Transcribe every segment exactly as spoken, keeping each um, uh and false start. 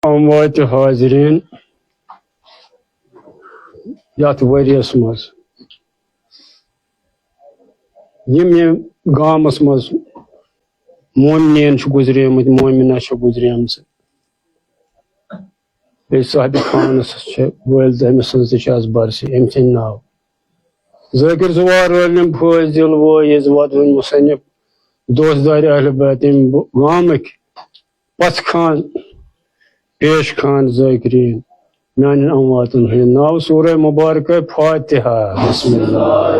اموات حاضرین، یتھ ؤریس منٛز یِم یِم گامس منٛز مومنین چھِ گُزریمٕتۍ، مومنہ چھِ گُزریمژٕ، بیٚیہِ صاحبِ خانس چھِ وٲلۍ، تٔمۍ سٕنٛز تہِ چھِ از برسی، أمۍ سٕنٛدۍ ناو۔ ذٲکر زوار عٲلم فٲضل وٲعظ ودوٕنۍ مصنف، دوست دارِ اہلِ بیت، ییٚمہِ گامٕکۍ پژھ خان، پیش خان ذاکرین، میانٮ۪ن امواتن ہٕنٛدۍ ناو۔ سورہ مبارکہ فاتحہ۔ بسم اللہ۔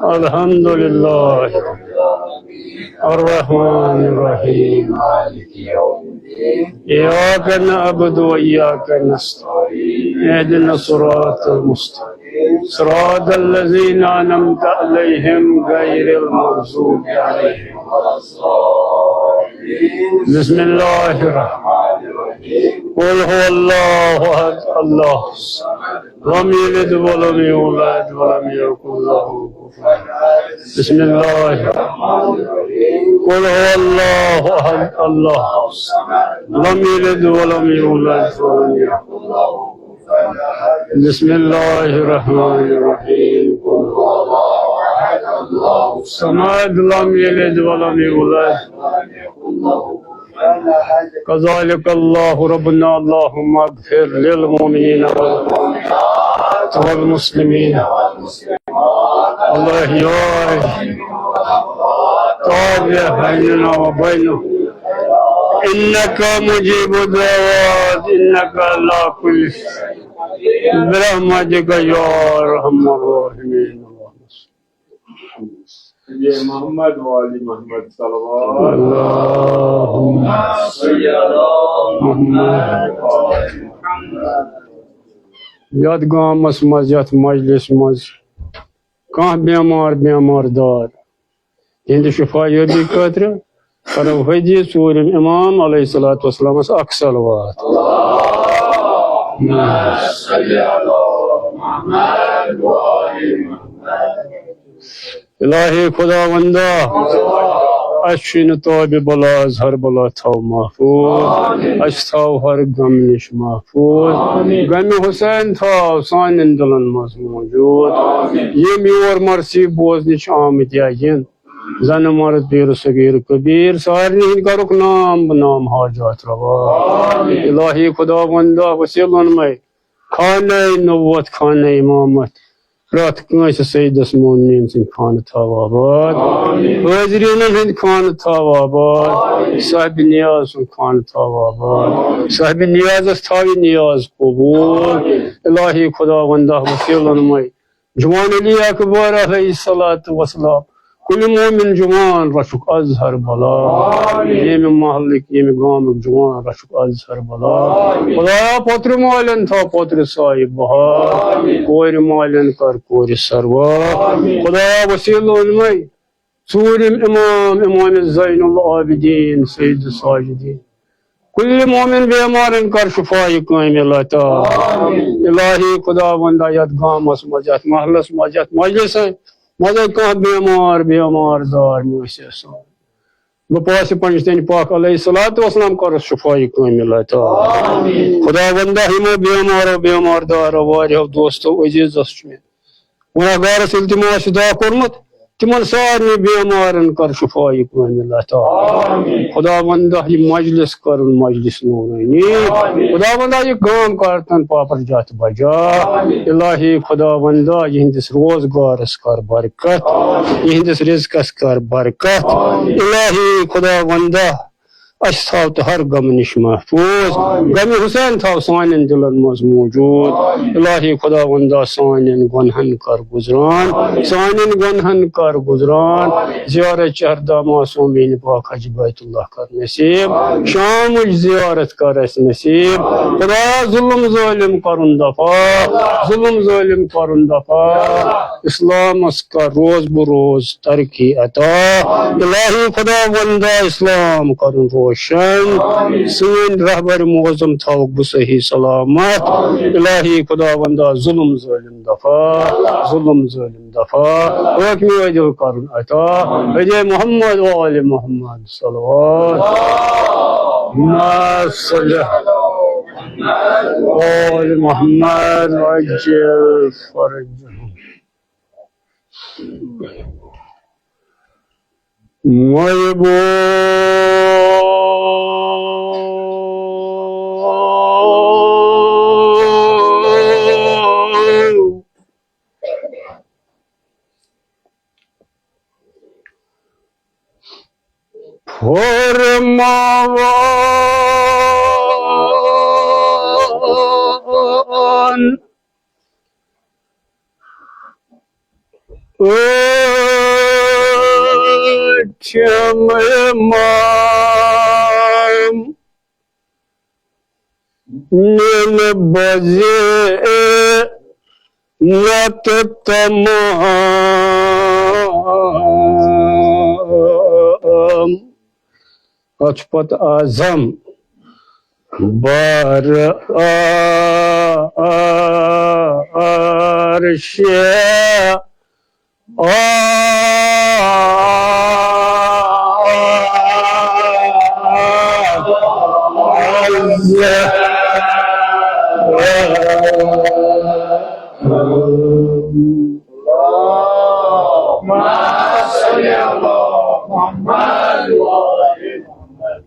الحمد للہ۔ الرحمن الرحیم۔ إياك نعبد وإياك نستعين، اهدنا الصراط المستقيم، صراط الذين أنعمت عليهم غير المغضوب عليهم ولا الضالين. بسم الله الرحمن الرحيم. قل هو الله أحد، الله الصمد، لم يلد ولم يولد ولم يكن له كفوا أحد. بسم الله الرحمن الرحيم. قل هو الله أحد، الله الصمد، لم يلد ولم يولد ولم يكن له كفوا أحد. بسم الله الرحمن الرحيم. قل هو الله أحد، الله الصمد، لم يلد ولم يولد ولم يكن له كفوا أحد. كذلك الله ربنا، اللهم اغفر للمؤمنين والمؤمنات والمسلمين والمسلمات الأحياء، تاب بيننا وبينهم إنك مجيب الدعوات، إنك على كل شيء، برحمتك يا أرحم الراحمين. اللهم صل. محمد وآل محمد صلوات. اللهم صل على محمد وآل محمد. یتھ گامس منٛز، یتھ مجلس منٛز کانٛہہ بیمار، بیمار دار، تِہنٛدِ شفا یٲبی خٲطرٕ کرو حدی ژوٗرِم امام علیہ الصلوۃ والسلامس اکھ صلوات۔ الہی خداوندا، اسہِ چھُے نہٕ تابِ بلا، اظہر بلا تھاو محفوظ۔ اسہِ تھاو ہر غم نِش محفوظ۔ غمِ حسین تھاو سانٮ۪ن دلن منٛز موجود۔ یِم یور مرثی بوزنہِ چھِ آمٕتۍ یا یِن، زن مرد، پیر، صغیر، کبیر، سارنٕے ہٕنٛدۍ کرُکھ نام بہٕ نام حاجات روا۔ الہی خداوندا، وسیلن مے خانہ نبوت، خانہ امامت، پرٛتھ کٲنٛسہِ سیدس مومنین سٕنٛدۍ خانہٕ تھاو آباد۔ حٲضریٖنن ہٕنٛدۍ خانہٕ تھاو آباد۔ صاحبِ نیاز سُنٛد خانہٕ تھاو آباد۔ صاحبِ نیازس تھاو یہِ نیاز قبول۔ الہی خداوندا، وسیلن مے جوان علی اکبر علیہ الصلوۃ والسلام، کُلہِ مومن جوان رچھُکھ اظہر بلا۔ ییٚمہِ محلٕکۍ، ییٚمہِ گامٕکۍ جوان رچھُکھ اظہر بلا۔ خدایا، پوترِ مالٮ۪ن تھاو پوترِ سایہِ بہار۔ کورِ مالٮ۪ن کر کورِ سروا۔ خدایا، وسیلن مے ژوٗرِم امام، امام زین العابدین، سید الساجدین، کُلہِ مومن بیمارن کر شفایہِ کامل عطا۔ الہی خداوندا، یتھ گامس منٛز، یتھ محلس منٛز، یتھ مجلسن منٛز کانٛہہ بیمار، بیمار دار مےٚ آسہِ آسان، بہٕ پاسہِ پنجتن پاک علیہ الصلوۃ والسلام کرس شفایہِ کامل عطا۔ خداوندا، یِمو بیمارو، بیمار دارو، واریاہو دوستو، عزیزس چھُ مےٚ گناہگارس التماس دعا کوٚرمُت، تِمن سارنٕے بیمارن کر شفایہِ کامل عطا۔ خداوندا، یہِ مجلس کرُن مجلس نورانی۔ خداوندا، یہِ گام کر تن پاپس جتھ بجا۔ الہی خداوندا، یِہنٛدِس روزگارس کر برکت، یِہنٛدِس رزقس کر برکت۔ الہی خداوندا، اسہِ تھاو تہٕ ہر غمہٕ نِش محفوظ۔ غمِ حسین تھاو سانٮ۪ن دلن منٛز موجود۔ الہی خداوندا، سانٮ۪ن گۄنہن کر گُزران، سانٮ۪ن گۄنہن کر گُزران۔ زیارت چہردہ معصومین پاک حج بیت اللہ کر نصیب۔ شامٕچ زیارت کر اسہِ نصیب۔ خدایا، ظلم ظٲلم کرُن دفع، ظلم ظٲلم کرُن دفع۔ اسلامس کر روز بہ روز ترقی عطا۔ الہی خداوندا، اسلام کرُن روشن۔ سٲنۍ رہبر معظم تھاوکھ بہٕ صحیح سلامت۔ الہی خداوندا، ظلم ظٲلم دفع، ظلم ظٲلم دفع، حٲکمی عٲدل کرُن عطا۔ حج محمد و آل محمد صلوات۔ اللهم صل على آل محمد وعجل فرجهم. فرماوان ٲٹھِم امام، میانہِ بزِ نت تمام۔ اتھ چھُ پتہٕ اعظم بر عرش۔ اللهم صل على محمد وآل محمد۔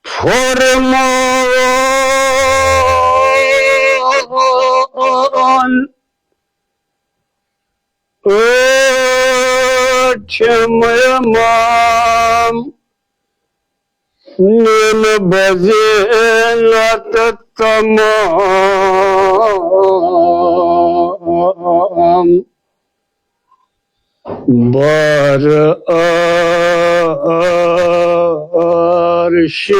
فرماوان ٲٹھِم امام، میانہِ بزِ نت تمام۔ بر عرش۔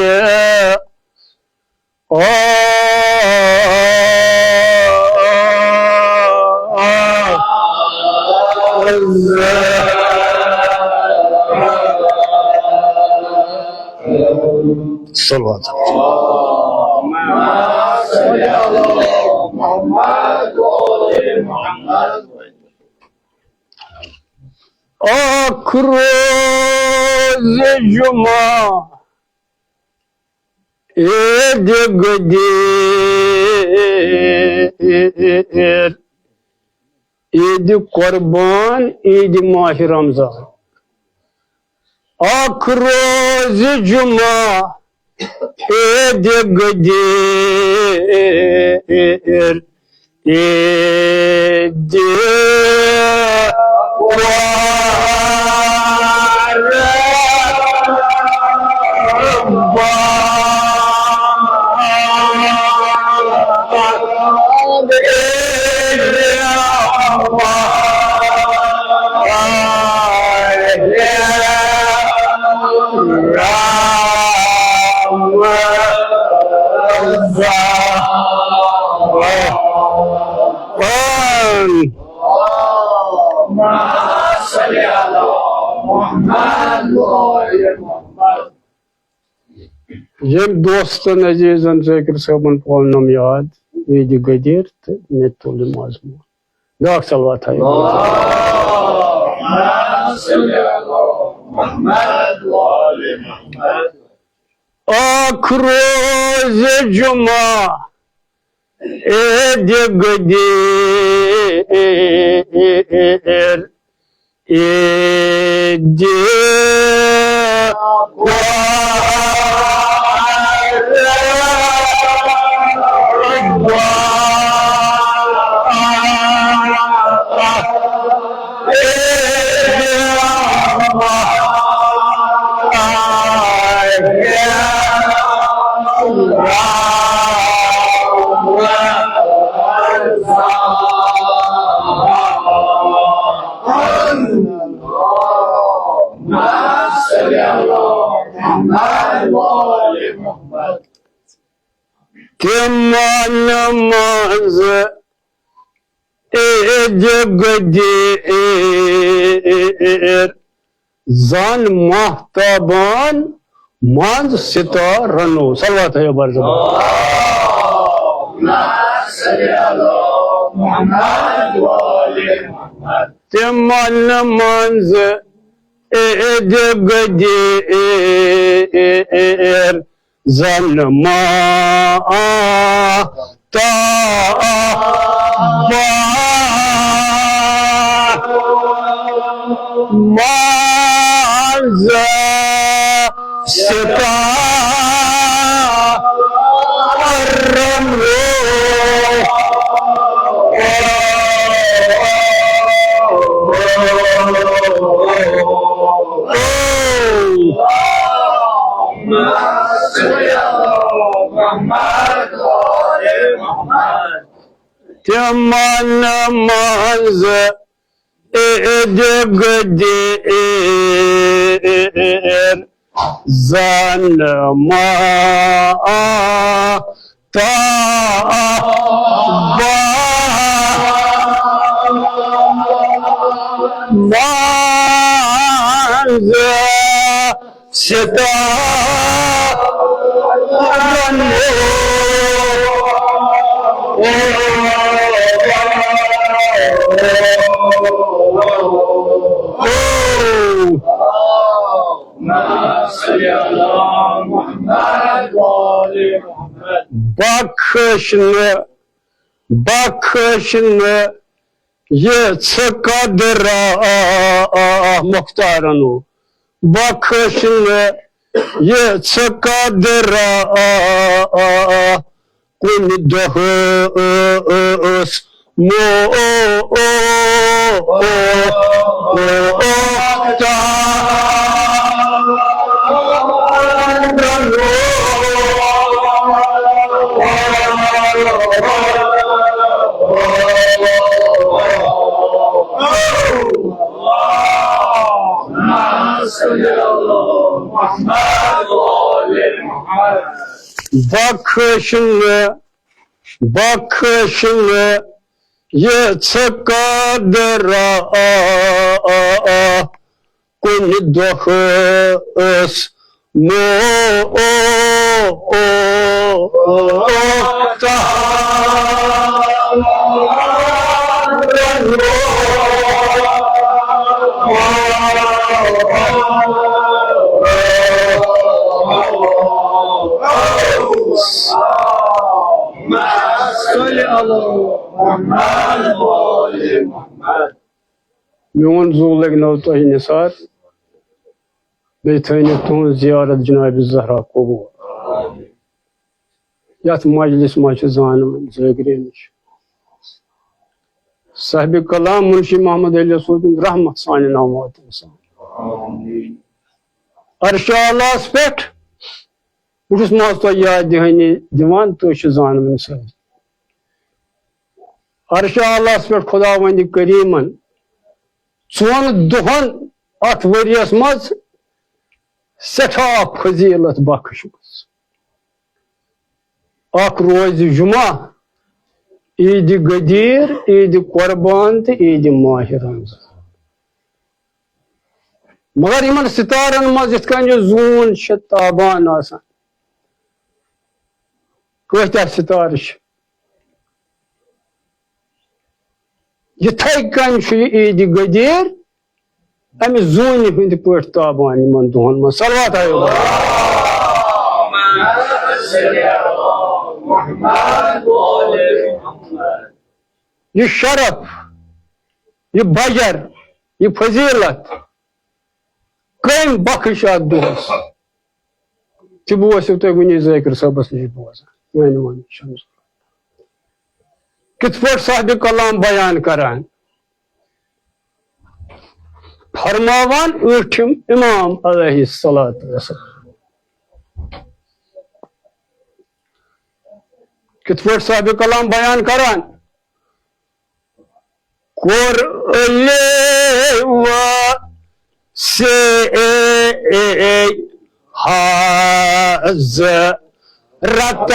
صلوات۔ اکھ روز جمعہ عید گدیر، عید قربان، عید ماہ رمضان۔ اکھ روز جمعہ عید گدیر، عید ییٚمۍ دوستن عزیزن ذٲکر صٲبن پاونم یاد عیدِ گدیر تہٕ مےٚ تُل یہِ مضموٗن۔ بیٛاکھ صلوات ہا۔ اکھ روز جمعہ عید گدیر، عید تِمن منٛز عید گدیر، زن ماہتابن منٛز ستارنو۔ صلوات ہے بر زبان۔ تِمن منٛز عیٖدِ غدیٖر زن ما تا با منٛز ستارن تِمن منٛز عیٖدِ غدیٖر زن ما تا با منٛز ستارن بخشنہٕ، بخشنہٕ یہِ ژٕ قدرا مختارنو، بخشنہٕ یہِ ژٕ قدرا کُنہِ دۄہس مو بخشنہٕ، بخشنہٕ یہِ ژٕ قدرا کُنہِ دۄہس مو میون زُو لگنو تۄہہِ نثار، بیٚیہِ تھٲینو تُہنٛز زیارت جناب زہرا قبول۔ یتھ مجلس منٛز چھِ زانہٕ وٲنۍ زٲگرینٕچ صاحب کلام منشی محمد علی صٲبُن رحمت سانٮ۪ن امواتن سان۔ عرش اعلیٰ ہس پٮ۪ٹھ بہٕ چھُس منٛزٕ تۄہہِ یاد دِہٲنی دِوان، تُہۍ چھِو زانان سٲری۔ عرشِ اعلیٰ ہس پٮ۪ٹھ خداوندِ کریٖمن ژۄن دۄہن اتھ ؤرۍیس منٛز سٮ۪ٹھاہ فضیلت بخشمٕژ۔ اکھ روزِ جمعہ، عیٖدِ غدیٖر، عیٖدِ قربان تہٕ عیٖدِ ماہِ رمضان۔ مگر یِمن ستارن منٛز یِتھ کٔنۍ یہِ زوٗن چھِ تابان آسان، کۭتیاہ ستارٕ چھِ، یِتھے کٔنۍ چھُ یہِ عیٖدِ غدیٖر امہِ زوٗنہِ ہٕنٛدۍ پٲٹھۍ تابان یِمن دۄہن منٛز۔ صلوات آیو۔ یہِ شرف، یہِ بجر، یہِ فضیلت کٔمۍ بخش اتھ دۄہس؟ تہِ بوزیو تُہۍ وُنی ذٲکر صٲبس نِش بوزان، میانہِ وَنہٕ چھَنہٕ ضروٗرت۔ کِتھ پٲٹھۍ صاحبِ کلام بیان کران، فرماوان ٲٹھِم امام علیہ الصلوۃ والسلام۔ کِتھ پٲٹھۍ صاحبِ کلام بیان کران، کوٚر علی و سے حضرت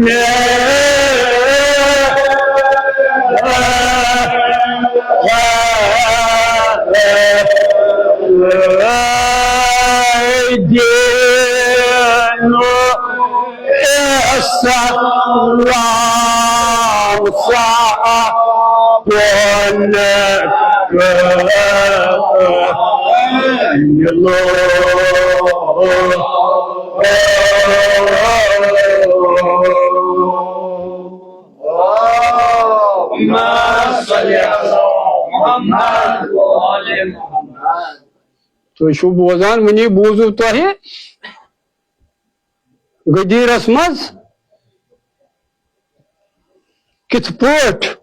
نے دین اسلام سا بن اللهم صل على محمد وآل محمد. تُہۍ چھِو بوزان، وٕنی بوٗزوٕ تۄہہِ غدیٖرس منٛز کِتھ پٲٹھۍ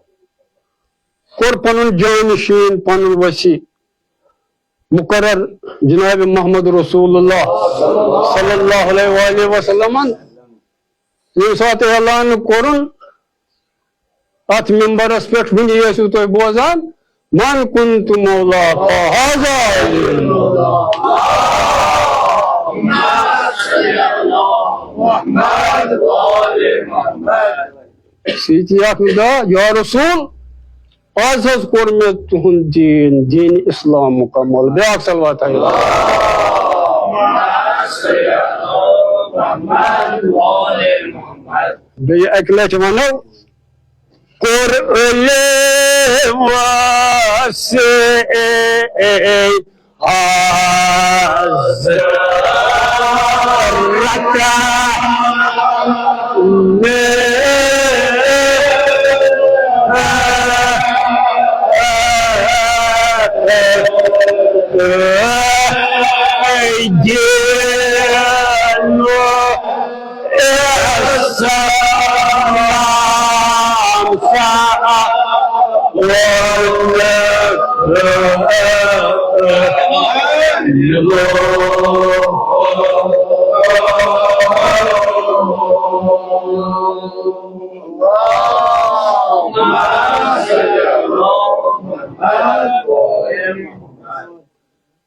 کوٚر پنُن جانشین، پنُن وصی مقرر جناب محمد رسول اللہ صلی اللہ علیہ وآلہ وسلمن ییٚمہِ ساتہٕ اعلان کوٚرُن، اتھ ممبرس پٮ۪ٹھ وٕنی ٲسِو تُہۍ بوزان، "من كنت مولاه فهذا علي المولى، محمد وآل محمد۔" سۭتی اکھ ندا، یا رسول، از حظ کوٚر مےٚ تُہُنٛد دیٖن، دیٖن اسلام مکمل۔ بیٛاکھ صلوات۔ اللهم صل على محمد وآل محمد۔ بیٚیہِ اَکہِ لَٹہِ وَنو، کوٚر علم واسے حضرت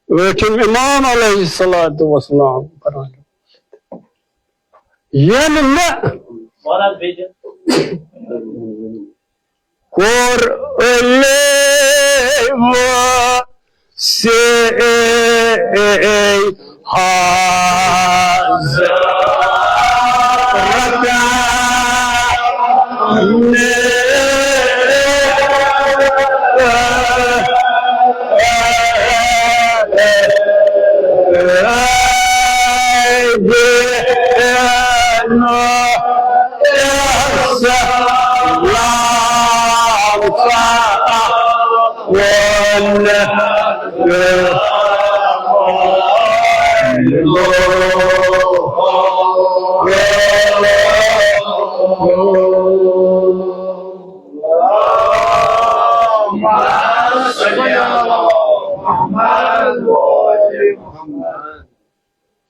ٲٹھِم امام علیہ الصلوۃ والسلام فرماوان، ییٚلہِ مےٚ کوٚر علم سے حضرت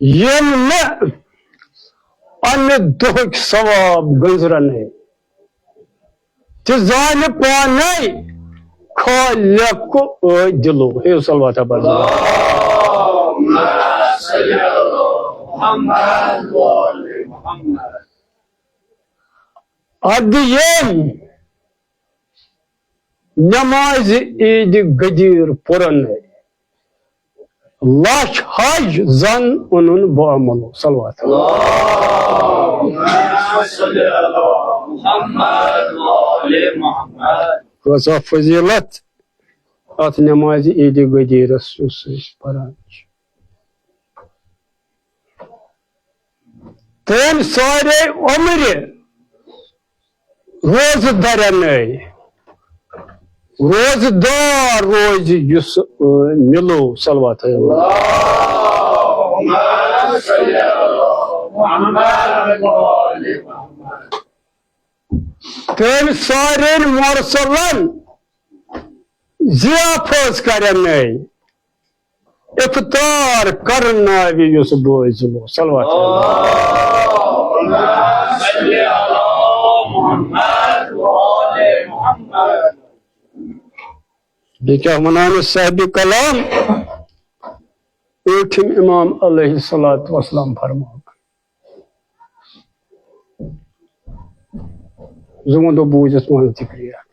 ییٚلہِ نہٕ اَمہِ دۄہٕکۍ ثواب گٔنزرَن ہے، تہِ زانہِ پانے خالق ٲدِلو۔ ہے صلوات پَر۔ اَدٕ ییٚمۍ نمازِ عیٖدِ غدیٖر پُرن لچھ حج زن اونُن بہٕ عملو۔ صلوات۔ اللهم صل على محمد وآل محمد۔ کۭژاہ فضیلت اتھ نمازِ عیٖدِ غدیٖرس یُس أسۍ پران چھِ۔ تٔمۍ سارے عمرِ روزٕ درنٕے روزٕ دار روزِ یُس، آ، مِلو۔ صلوات۔ اللهم صل على محمد وآل محمد۔ تٔمۍ سارے مرسلن ضیافت کرنٕے افطار کرناوِ یُس بوزِ۔ صلوات۔ اللهم صل على محمد وآل محمد۔ بیٚیہِ کیٛاہ وَنان صاحبِ کلام؟ ٲٹھِم امام علیہ الصلوۃ والسلام فرماوان۔ زٕ وَنہٕ بہٕ بوٗزِتھ وَنہٕ تہِ کٔرِتھ۔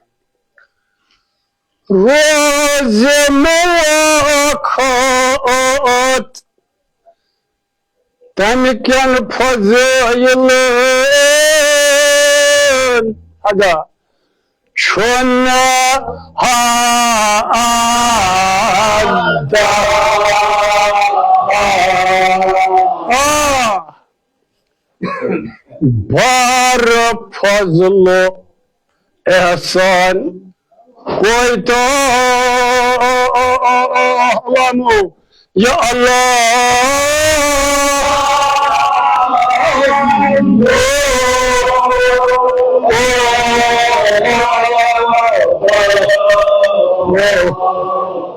روزِ مُلاقات تَمہِ کٮ۪ن فضٲیِلن۔ ادا چھُنہٕ حد۔ آ، بار فضل احسان کویتو علمو۔ یا اللہ۔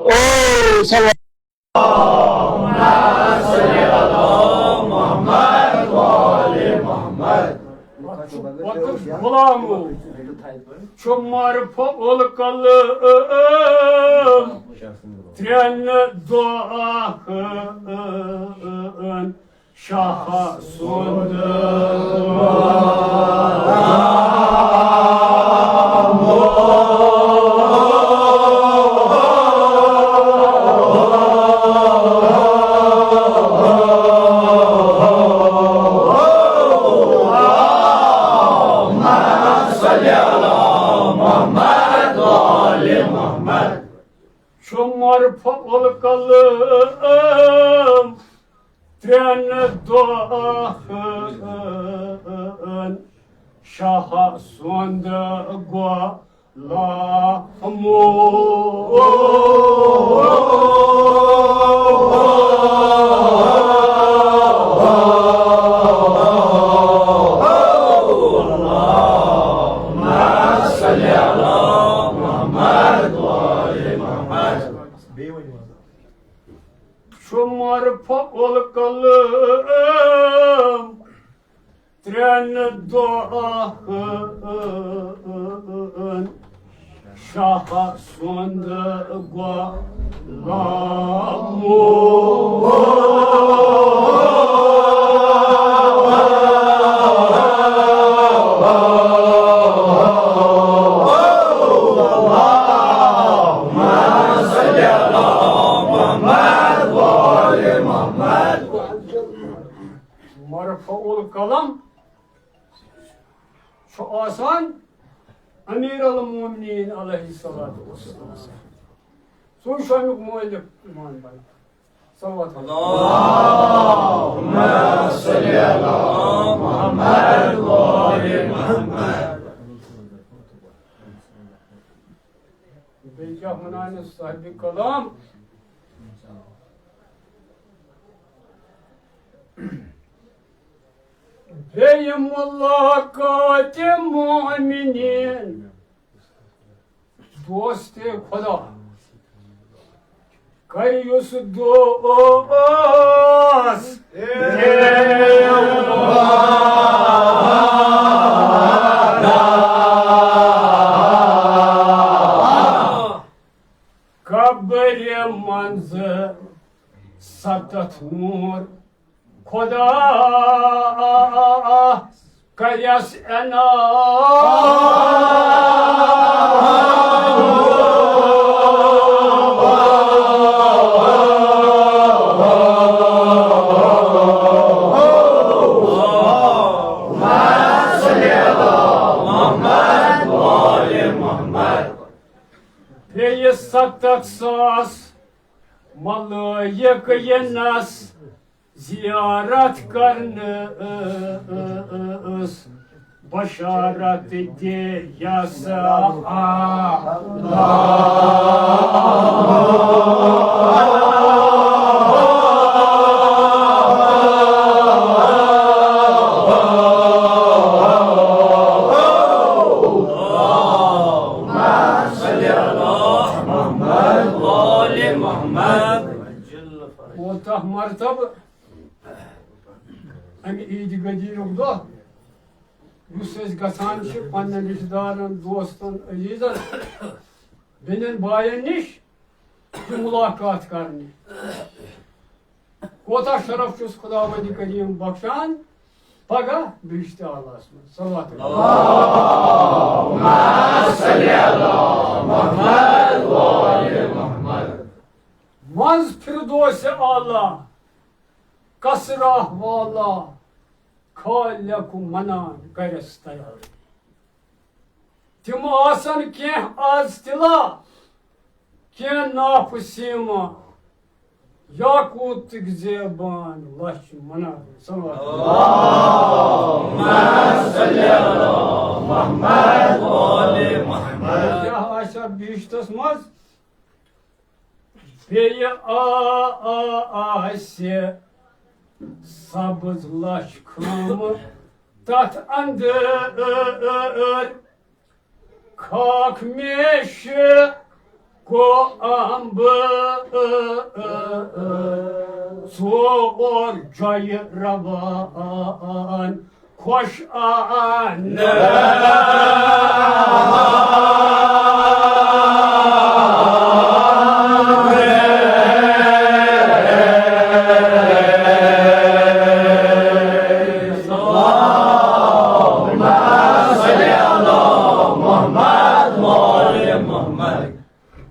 او، او، صلی غلامو۔ چھُ مرفوع القلم ترٛٮ۪ن دۄہن شاہ سُنٛد۔ چھُ مرفوع القلم ترٛٮ۪ن دۄہن شاہ سُنٛد غلامو۔ چھُ مرفوع القلم ترٛٮ۪ن دۄہن شاہ سُنٛد غلامو۔ مرفوع القلم چھُ آسان امیر المومنین علیہ الصلوۃ والسلام۔ سُے چھُ امیُک مٲلِک، ایمان بنان۔ صلوات۔ اللہم صل علی محمد و آل محمد۔ بیٚیہِ کیٛاہ وَنان یہِ صاحبِ کلام؟ بیٚیہِ مُلاقاتِ مومنیٖن، دوستِ خدا، کَرِ یُس دوست۔ قبرِ منٛز ستتھ نور خدا کریس عنایت۔ بیٚیہِ ستتھ ساس ملٲیِک یِنَس زیارت کرنَس، بشارت دِیَس آ۔ کوتاہ مرتبہٕ امہِ عیٖدِ غدیٖرُک دۄہ، یُس أسۍ گژھان چھِ پننٮ۪ن رشتہٕ دارن، دوستن، عزیزن، بیٚنٮ۪ن، باین نِش یہِ مُلاقات کرنہِ۔ کوتاہ شرف چھُس خداوندِ کریم بخشان پگاہ بہشتِ اعلیٰ ہس منٛز۔ صلوات۔ منٛز فردوسِ اعلیٰ، کسرا والا، خالق منان کرس تیار۔ تِم آسن کینٛہہ از تِلا، کینٛہہ ناپھ سیما، یاقوتٕکۍ زیبان لچھ منار۔ صلوات۔ اللہم صل علی محمد و آل محمد۔ کیٛاہ آسہِ اَتھ بہشتس منٛز؟ بیٚیہِ آ-، آ-، آسہِ سبز لچھ خٲمہٕ تتھ اندر، خاک میش کو امب ژور جۄیہِ روان۔ خوش آن۔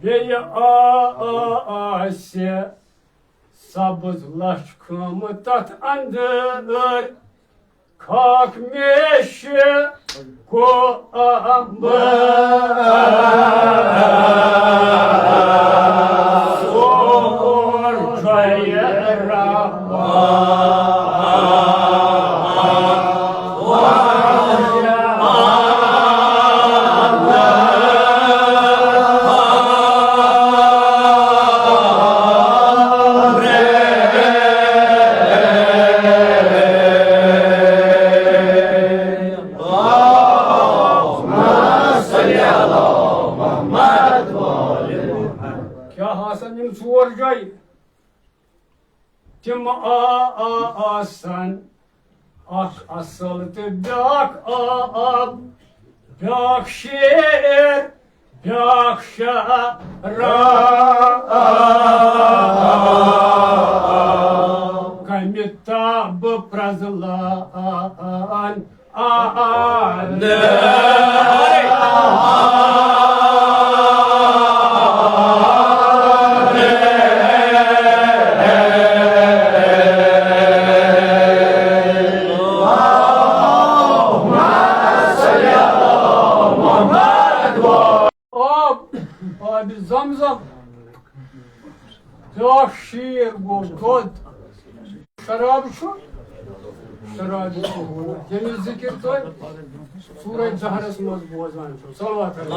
بیٚیہِ آ-، آ-، آسہِ سبز لچھ خٲمہٕ تتھ اندر، خاک میش کو امب ژور جۄیہِ روان۔ کیٛاہ آسن یِم ژور جایہِ؟ تِم آ-، آ-، آسن اکھ اصل تہٕ بیٛاکھ آب، بیٛاکھ شیر، بیٛاکھ شراب۔ کمہِ تابہٕ پرٛزلان آ-، آ-، آ-، آب، آبِ زمزم، بیٛاکھ شیر گوٚو دۄد۔ شراب چھُ؟ شراب چھُ۔ ییٚمِچ ذِکِر تُہۍ سورہ زہرس منٛز بوزان چھِو۔ صلوات علیہ۔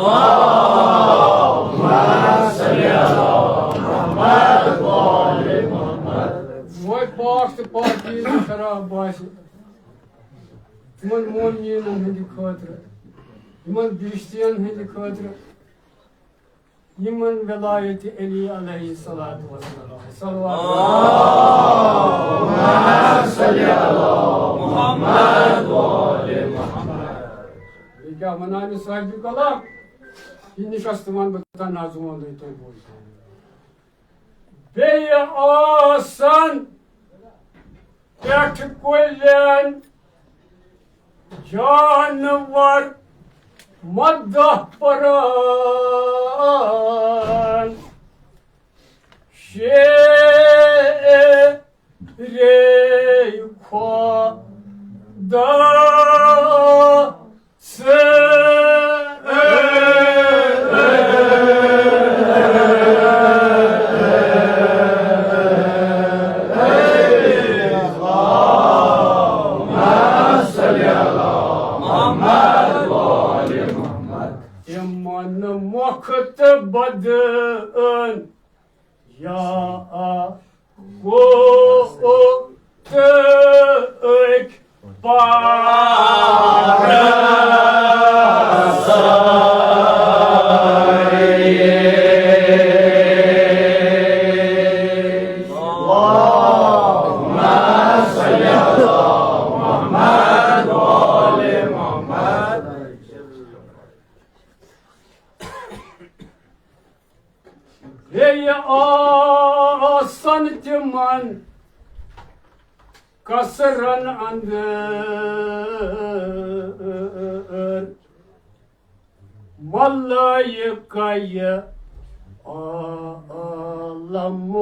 وۄنۍ پاک تہٕ پاکیٖزٕ شراب باسہِ یِمن مومنیٖنن ہٕنٛدِ خٲطرٕ، یِمن بہشتین ہٕنٛدِ خٲطرٕ، یِمن ولایت علی علیہ الصلوۃ والسلام۔ صلوات۔ بیٚیہِ کیٛاہ وَنان یہِ صاحبِ کلام؟ یہِ نِش ٲس تِمن بہٕ تنازٕ ووٚنُے تۄہہِ بوٗزِو۔ بیٚیہِ آسن پٮ۪ٹھ کُلٮ۪ن جانور مدح پران، شیرے خدا۔ تِمن مۄکھ تہٕ بدن یا گوٚو تہٕ أکۍ پارس۔ بیٚیہِ آسن تِمن قصرن اندر ملائکہ عالم۔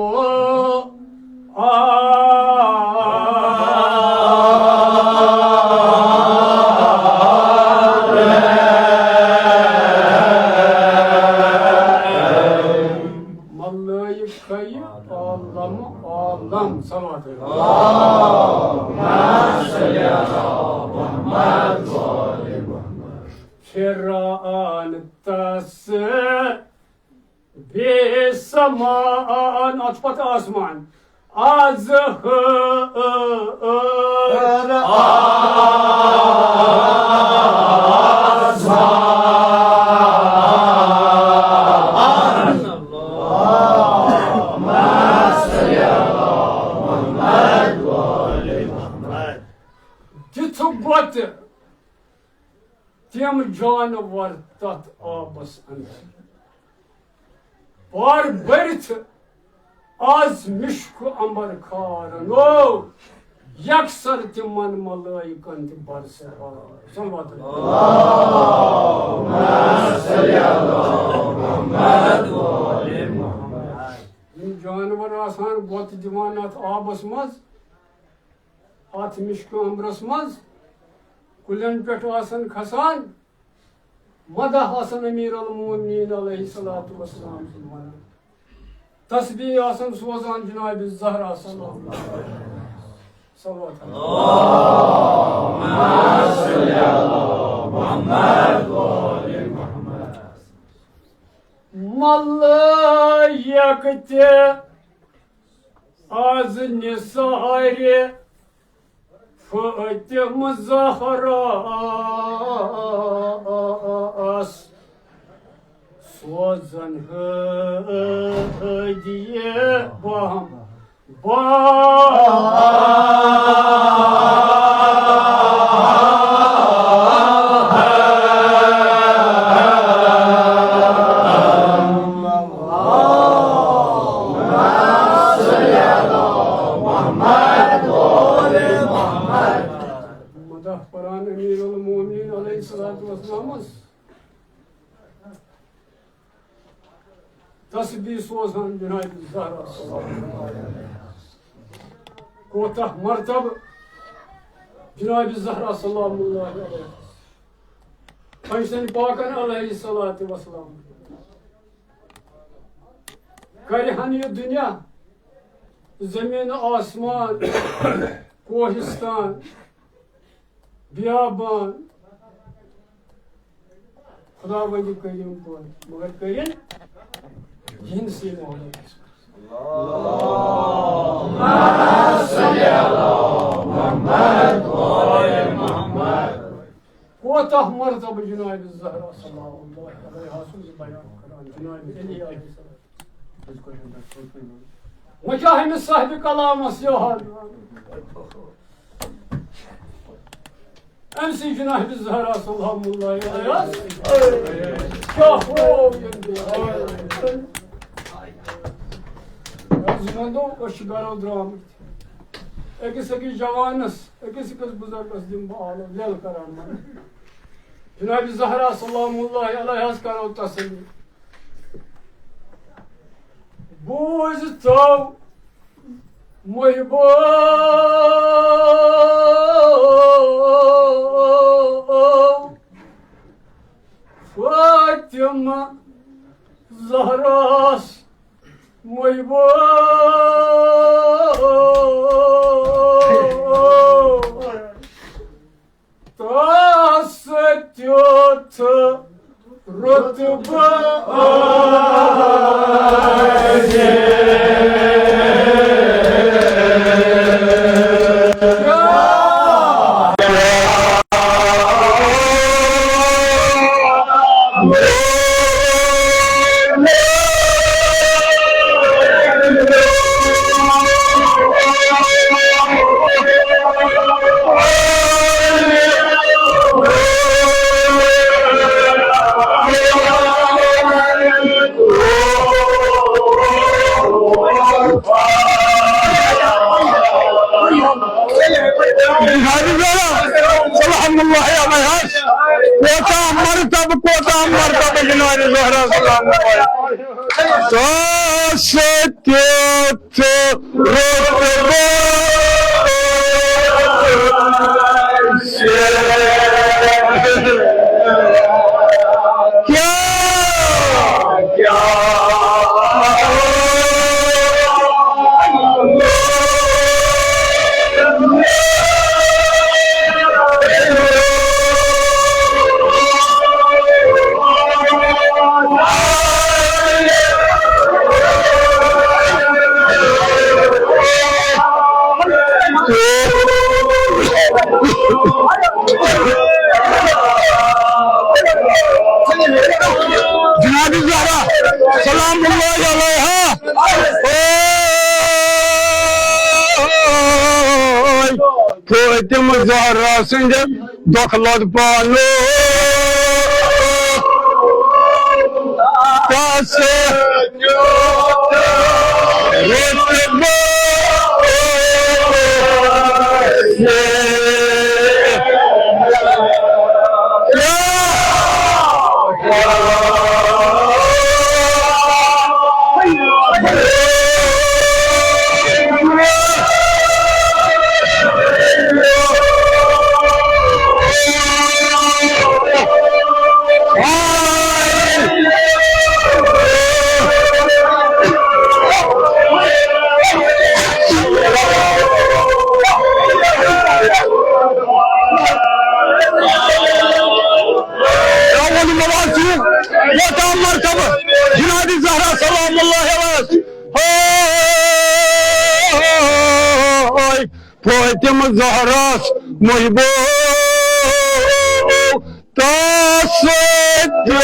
مان، اتھ پتہٕ آسمان۔ از ہر آسمان۔ دِژٕ گۄتہٕ تِم جانور تتھ آبس اندر۔ بار بٔرِتھ آز مِشکہٕ اَمبر کھارن، او یکسر تِمن ملٲیکن تہِ برسہٕ آب۔ صلوات علیہ۔ یِم جانور آسان گۄتہٕ دِوان اتھ آبس منٛز، اتھ مِشکہٕ اَمبرس منٛز، کُلٮ۪ن پٮ۪ٹھ آسان کھسان، مدح آسان امیر المومنین علیہ الصلوۃ والسلام سُنٛد ونان۔ تسبیح آسان سوزان جناب زہرا صلی اللہ علیہ وسلم۔ صلوات۔ ملائک تہِ آز نثارِ فاطمہ زہراس سوزن ہدیہ بہم بہم۔ مدح قرآن امیر المومنین علیہ الصلوۃ والسلام۔ تسبیح سوزان جناب زہرا۔ کوتاہ مرتبہ جناب زہرا سلام اللہ علیہ، پنجن پاکن علیہ الصلوۃ والسلام۔ کرِ ہن یہِ دنیا، زمین آسمان، کوہستان، بیابان، خداوندِ کریم پٲٹھۍ، مگر کٔرِن یِہنٛدسٕے محبتس منٛز۔ کوتاہ مرتبہ جناب زہرا سلام اللہ علیہا سُنٛد بیان کران، جناب علی علیہ السلام۔ وۄنۍ چھا أمِس صاحبِ کلامس یہِ حال؟ أمۍ سٕے جناب زہرا سلام اللہ علیہا کیٛاہ ہوو ییٚمہِ دۄہ؟ أسۍ وَنو، أسۍ چھِ گرو درٛامٕتۍ۔ أکِس أکِس جوانس، أکِس أکِس بُزرگس دِمہٕ بہٕ آلو لیل کران منہٕ۔ جناب زہرا سلام اللہ علیہس کرو تسلی۔ بوٗزتو محبو فاطمہ زہراس محبو تس تیُتھ رتبہ آسہِ۔ الحمد لله يا بياس. کوتاہ مرتبہ، کوتاہ مرتبہ جناب زہرا سلام اللہ۔ تس تیُتھ رتبہ کیا، کیا جناب زہرا سلام اللہ علیہا۔ اوے فاطمہ زہرا سٕنٛدِ دۄکھ لد پانو۔ تس اول مواز چھُ ووتان مرتبہ جناب زہرا سلام اللہ علیہا۔ اوے فاطمہ زہراس محبوب تس سۭتۍ۔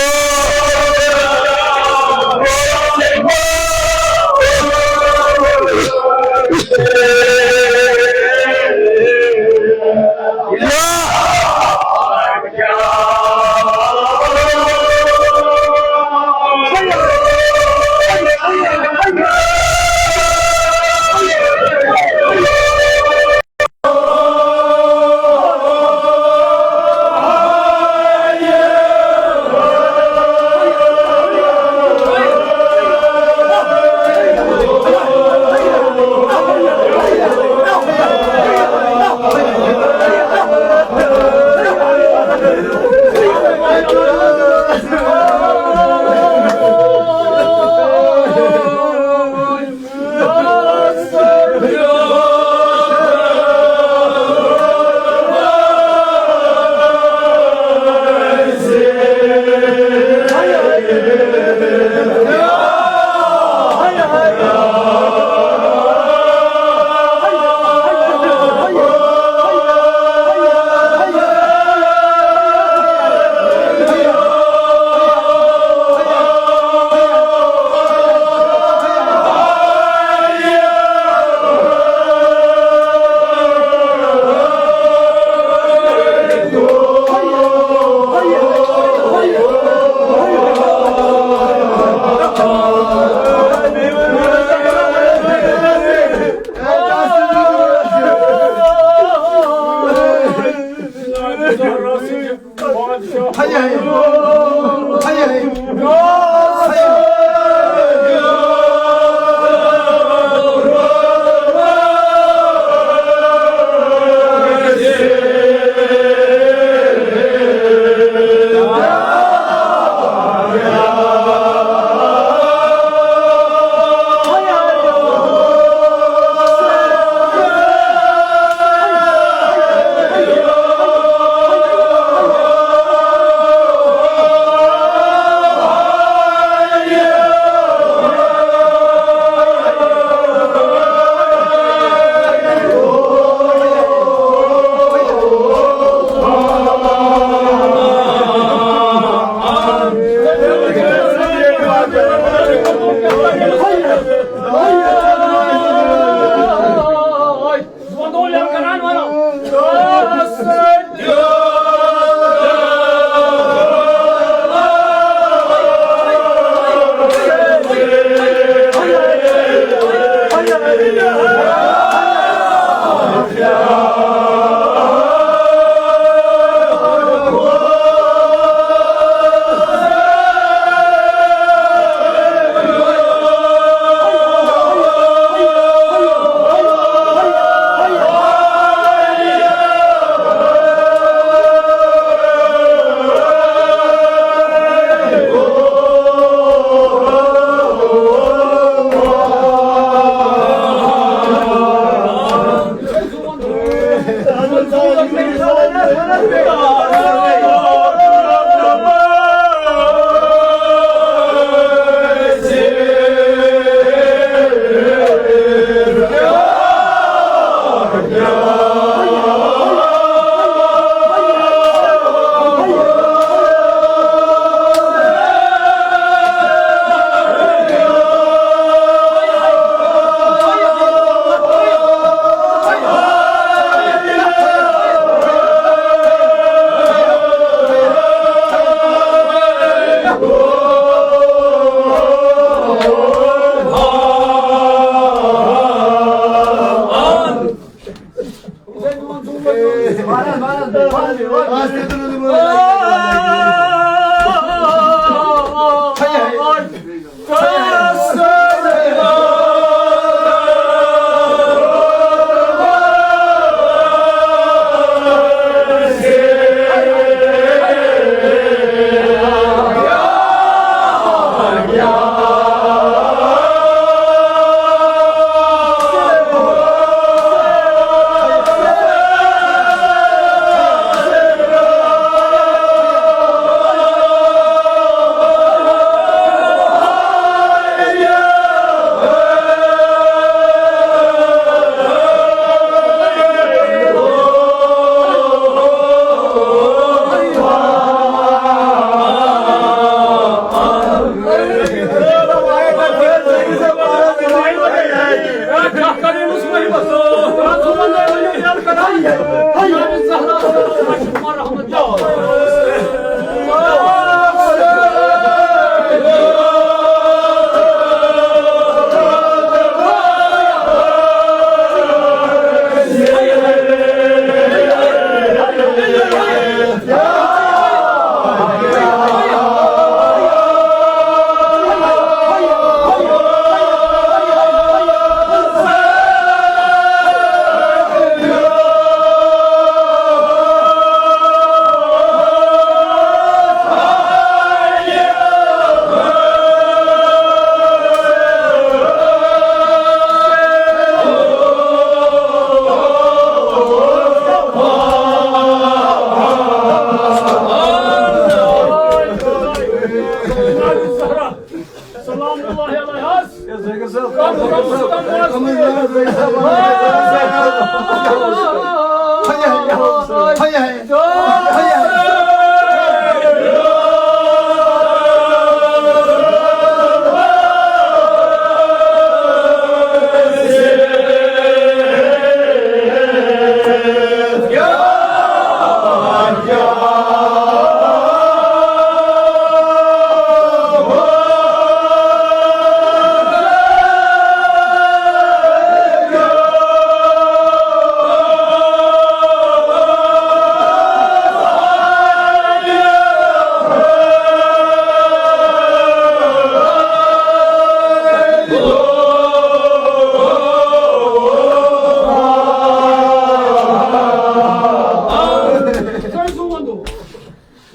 سلام اللہ علیہ۔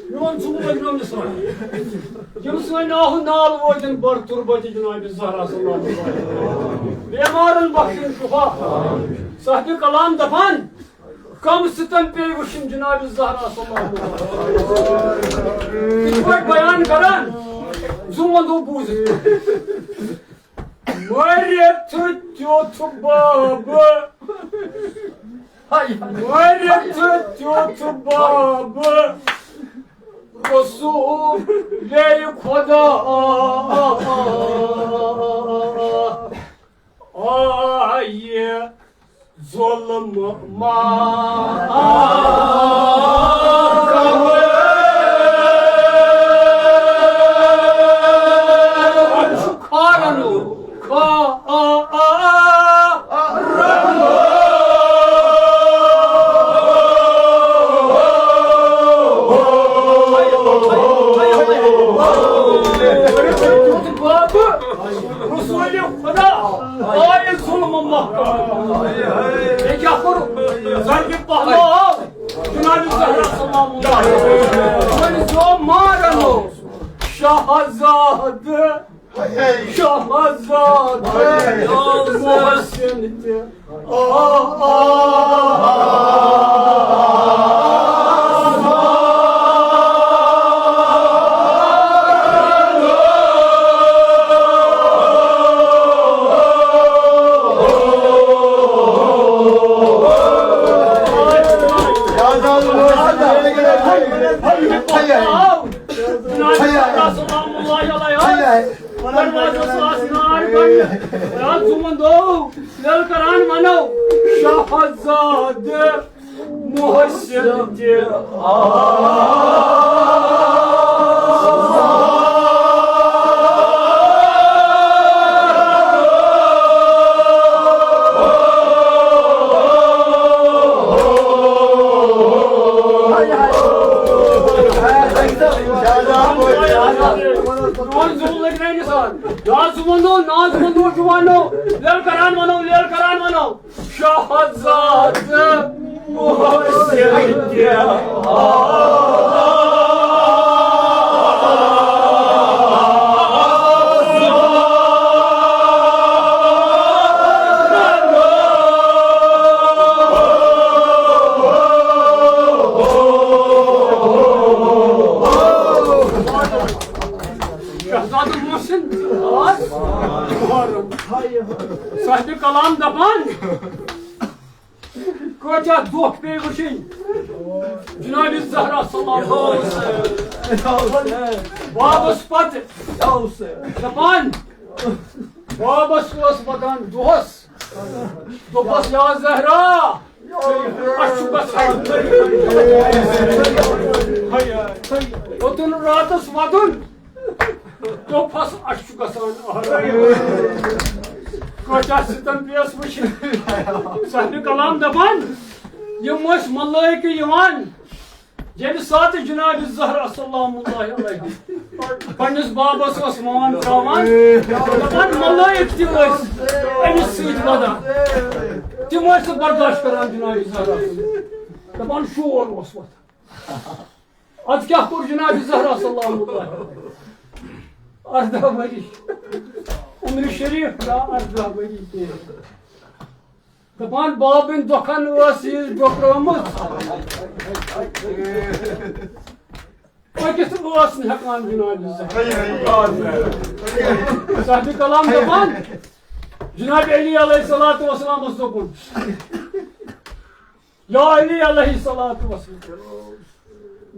میون ژوٗنٛٹھ اوس نومِس رنٛگ۔ یِم سٲنۍ آہُ نال وٲتۍ بٔڑ تُربت جناب زہرا صلی اللہ علیہ وسلم۔ بیمارن بخشن شفا۔ صاحب کلام دپان، کم ستم پیٚیہِ وٕچھِنۍ جناب زہرا صلی اللہ علیہ وسلم۔ یِتھ پٲٹھۍ بیان کران، زُو وندو بوٗزِتھ۔ مٔرِتھ تیُتھ باب، مٔرِتھ تیُتھ باب، رسول خدا آیہِ ظلم ما کھارنو کھا رسول خدا آیہِ ظلم محکمہ۔ بیٚیہِ کیٛاہ کوٚرُکھ؟ ضربِ پہلو آو جناب زہرا سلام اللہ علیہا۔ وۄنۍ زو مارن اوس شہزادٕ، شہزادٕ محسن تہِ۔ سلام اللہ علیہ۔ دروازس آس نار گۄڈٕ۔ راتھ زُمن دو للکران ونو شہزادٕ محسن تہِ۔ ناز ونو، ناز ونو، جوانو، لیل کران ونو، لیل کران ونو۔ شہزادٕ محسن کیا شہزادٕ محسن آس محرم۔ صاحبِ کلام دپان، کۭتیاہ دۄکھ پیٚیہِ وٕچھِنۍ جناب زہرا سلام اللہ علیہا۔ بابس پتہٕ دپان، بابس اوس وَدان دۄہس، دوٚپُس، یا زہرا، اَسہِ چھُ گژھان۔ اوٚتُن راتس وَدُن، دوٚپہَس، اَسہِ چھُ گژھان آرام۔ کٲتیٛاہ ستم پیٚیَس وٕچھِنۍ۔ صاحبِ کلام دپان، یِم ٲسۍ ملٲیکہٕ یِوان، ییٚمہِ ساتہٕ جناب زہرا سلام اللہ علیہا پننِس بابس ٲس وان تراوان، دپان، ملٲیک تہِ ٲسۍ أمِس سۭتۍ وَدان۔ تِم ٲسۍ نہٕ برداشت کران جناب زہرا سُنٛد۔ دپان، شور اوس وۄتھان۔ ادٕ کیٛاہ کوٚر جناب زہرا سلام اللہ علیہا؟ ارداہ ؤری عمر شریف، یا ارداہ ؤری تہِ۔ دپان، بابٕنۍ دۄکھن ٲس یہِ ڈۄکرٲومٕژ۔ پٔکِتھ ٲس نہٕ ہٮ۪کان جناب زہرا۔ صاحبِ کلام دپان، جناب علی علیہ الصلوۃ والسلامس دوٚپُن، یا علی علیہ الصلوۃ والسلام،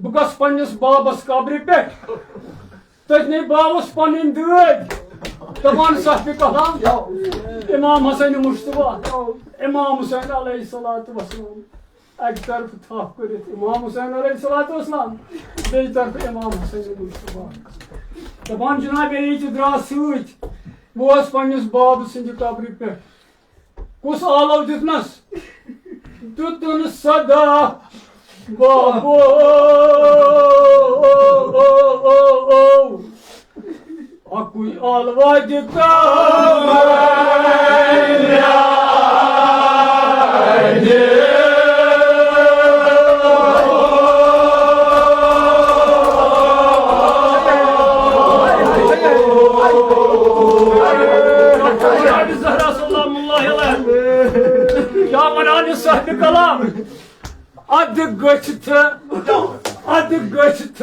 بہٕ گژھٕ پننِس بابس قبرِ پٮ۪ٹھ، تٔتنٕے بابس پنٕنۍ دٲدۍ۔ دپان، صاحبِ کلام، امام حسین مجتبیٰ، امام حسین علیہ الصلوۃ والسلام، اکہِ طرفہٕ تھپھ کٔرِتھ امام حسین علیہ الصلوۃ والسلام، بیٚیہِ طرفہٕ امام حسین مجتبیٰ۔ دپان، جناب علی تہِ درٛاو سۭتۍ، بہٕ اوسُس پننِس بابہٕ سٕنٛدِ قبرِ پٮ۪ٹھ۔ کُس آلو دیُتنس؟ دیُتُن صدا بابو۔ اکُے آلوا دیُتن۔ زہرا سلام اللہ علیہا۔ کیا ونان یہِ صاحبِ کلام؟ ادٕ گٔژھِتھ، ادٕ گٔژھِتھ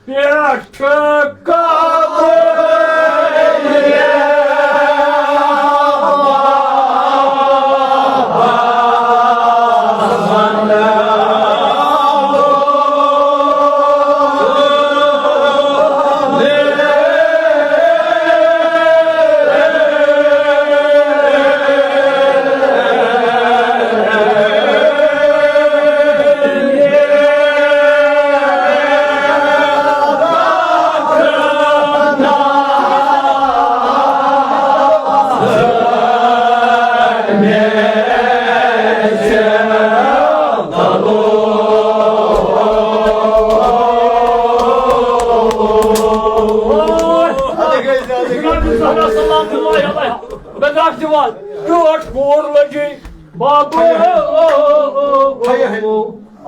پٮ۪ٹھ کعبہٕ۔ بدر دِوان، ٹٲٹھ کور لٔجے بابو۔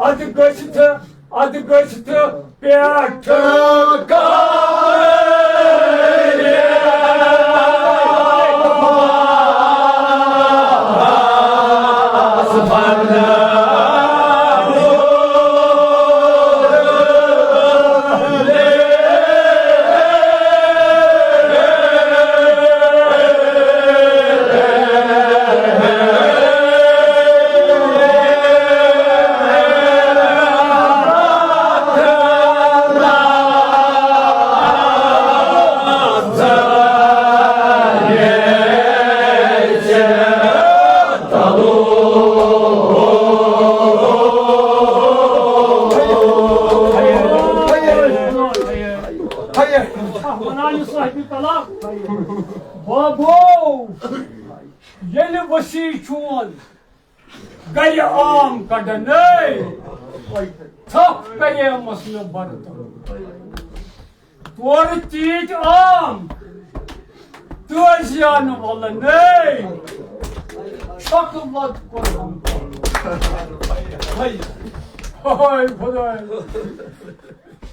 ادٕ گٔژھِتھ، ادٕ گٔژھِتھ پٮ۪ٹھ کعبہٕ۔ ونان یہِ صاحبِ کلام، بابو، ییٚلہِ وسیع چون گرِ عام کڑنے، تھپھ کریمس مےٚ بڑٕ تورٕ تیٖتۍ عام، تُہۍ ٲسِو یا نہٕ وَلہٕ، نَے۔ شکلت قربان۔ ہاے، ہاے خداے۔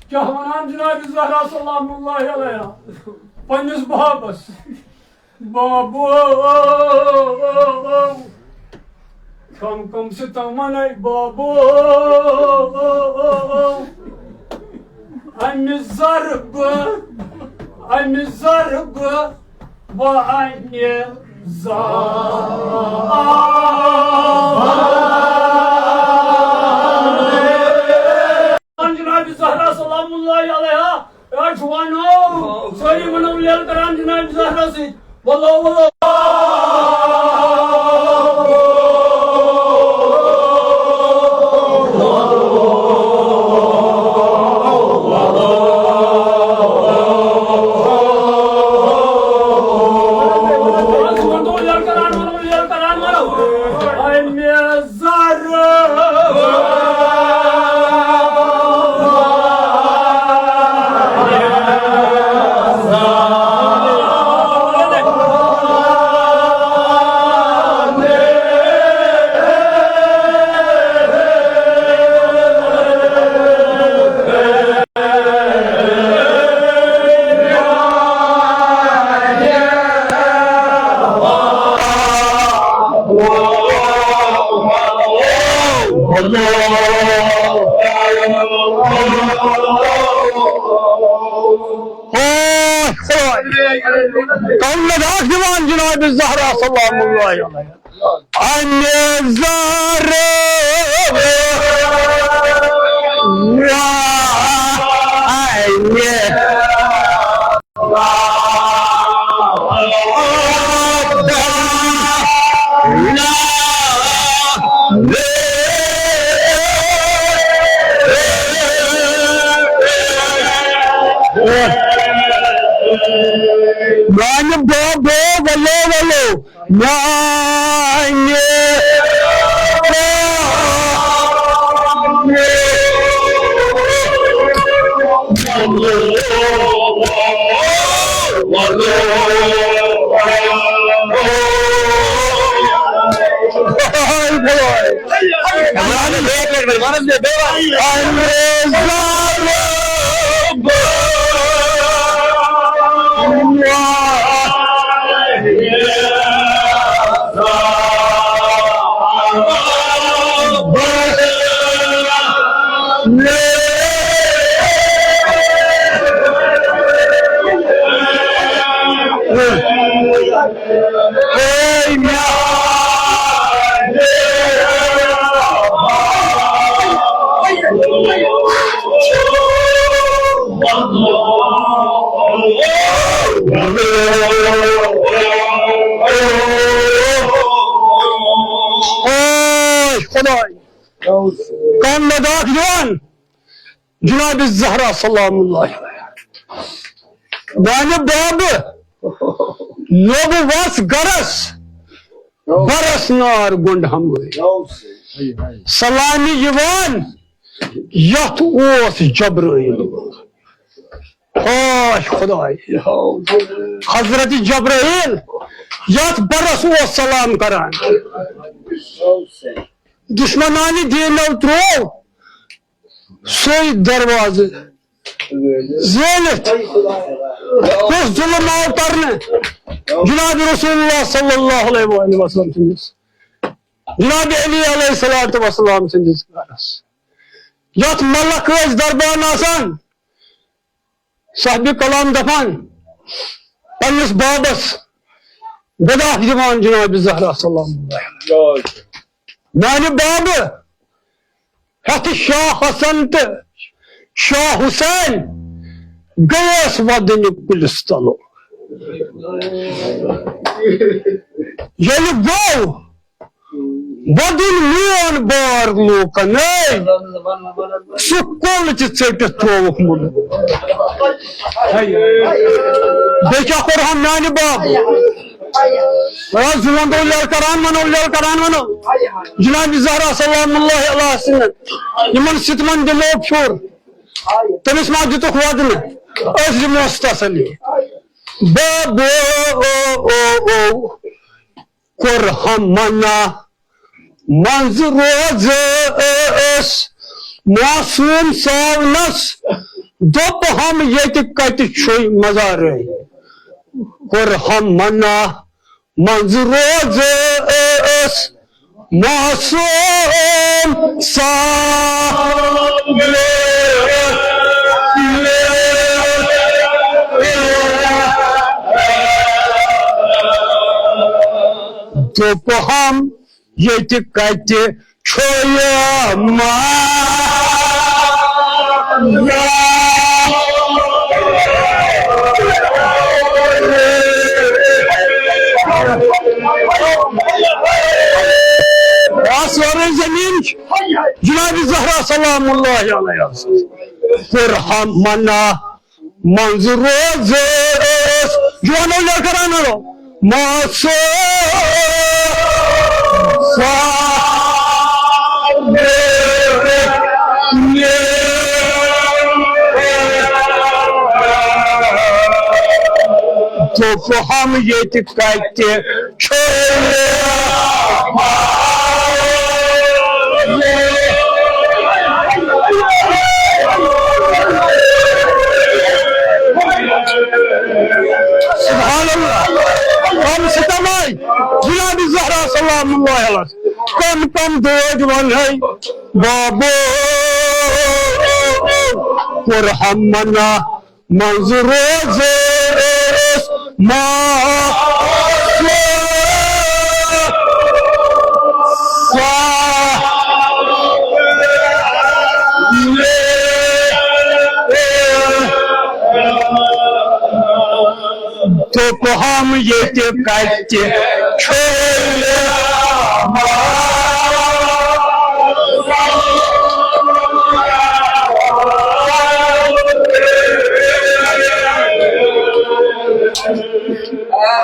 کیٛاہ وَنان جناب زہرا سلام اللہ علیہا پننِس بابس؟ بابو، کم کم ستم ونے بابو، امہِ ضربہٕ، امہِ ضربہٕ ونے زار۔ جناب زہرا سلام اللہ علیہا، یا جوانو، سٲری ونو لیل کران جناب زہرا سۭتۍ۔ ولو، ولو۔ اوہ، اوہ۔ کم ندا دِوان جناب زہرا سلام اللہ علیہا۔ امہِ زہرا، امہِ میانہِ بابو، ولو، ولو، میانہِ۔ اوے خداے، کم ندا دِوان جناب زہرا سلام اللہ علیہا۔ میانہِ بابہٕ، نوٚو وس گرس، برس نار گۄنڈ ہموٲرۍ۔ سلامہِ یِوان، یتھ اوس جبرائیل۔ ہاش خداے، حضرت جبرائیل یتھ برس اوس سلام کران۔ دشمنانہِ دینو تروو سُے دروازٕ زٲلِتھ۔ کُس ظلم آو کرنہٕ جناب رسول اللہ صلی اللہ علیہ وآلہ وسلم سٕنٛدِس، جناب علی علیہ الصلوۃ والسلام سٕنٛدِس گرس؟ یتھ ملک ٲسۍ دربان آسان، صاحبِ کلام دپان پننِس بابس گۄڈاکھ دِوان جناب زہرا سلام اللہ علیہا۔ میانہِ بابہٕ ہیتھ شاہ حسن تہٕ شاہ حسین گٔیس ودٕنہِ کُلِس تلو۔ ییٚلہِ گوٚو ودُن میون بار لوٗکن، اے، سُہ کۄل تہِ ژٔٹِتھ ترووُکھ مُلُک۔ بیٚیہِ کیٛاہ کوٚرہم میانہِ باب؟ آ، زوٗن گوٚو لڑکران ونو، لڑکران ونو۔ جناب زہرا سلام اللہ علیہا سٕنٛدٮ۪ن یِمن ستمن دِمو پھیُر۔ تٔمِس ما دِتُکھ ودنہٕ؟ أسۍ دِموس تسلی۔ بابو کوٚرہم منع منٛز روزس، معصوم ساونس دوٚپہم ییٚتہِ کتہِ چھُے مزارے۔ کوٚرہم منع منٛز روزس، معصوم سا دوٚپہم ییٚتہِ کتہِ چھُ یہِ ما آ، سورُے زٔمیٖن چھُ جناب زہرا سلام اللہ علیہ۔ کوٚرہم منع منٛز روزس، جوانو لے کر آنا رو۔ معصوم سا دوٚپہم ییٚتہِ کتہِ چھُ۔ سبحان اللہ۔ کم ستم آئی جناب زہرا سلام اللہ علیہ۔ کم کم دود ونہے بابو کوٚرہم منع منٛز روزس، ما سا دوٚپہم ییٚتہِ کتہِ چھُ۔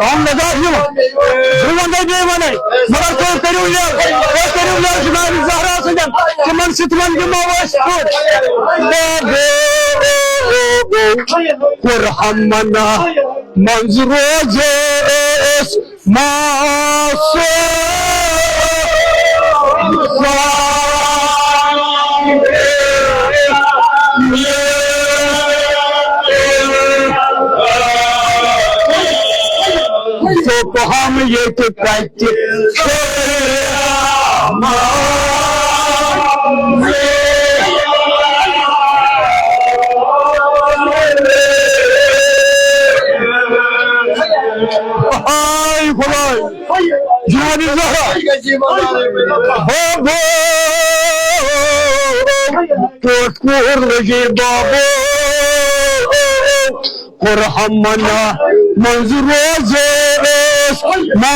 اہم نظر یِوان۔ بہٕ وَنَے بیٚیہِ وَنَے، مگر تُہۍ کٔرِو یہِ، تُہۍ کٔرِو یہِ جناب زہرا سۭتۍ، تِمن سۭتۍ وَن دِمو أسۍ پھُٹ۔ کوٚرہم منع منٛز روزس، معصوم دوٚپہم ییٚتہِ کتہِ چھُ۔ ہاے خداے، جناب زہرا۔ بابو، کوٚت کوٗر لٔجے بابو؟ کوٚرہم منع منٛز روزس، ما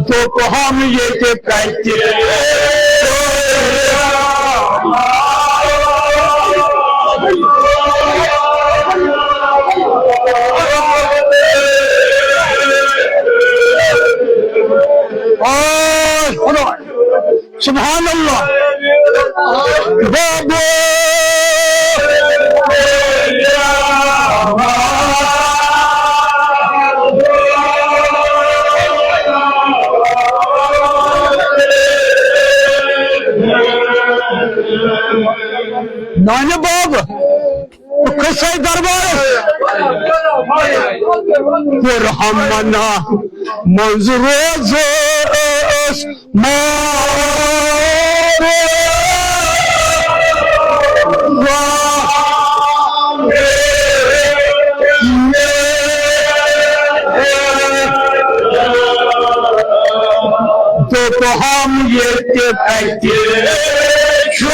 دوٚپہم ییٚتہِ کتہِ۔ آے خداے، سبحان اللہ۔ بابو۔ نانہِ بابہٕ۔ قصے دربارس۔ کوٚرہم منع منٛز روزس، ما دوٚپہم ییٚتہِ کتہِ چھُ۔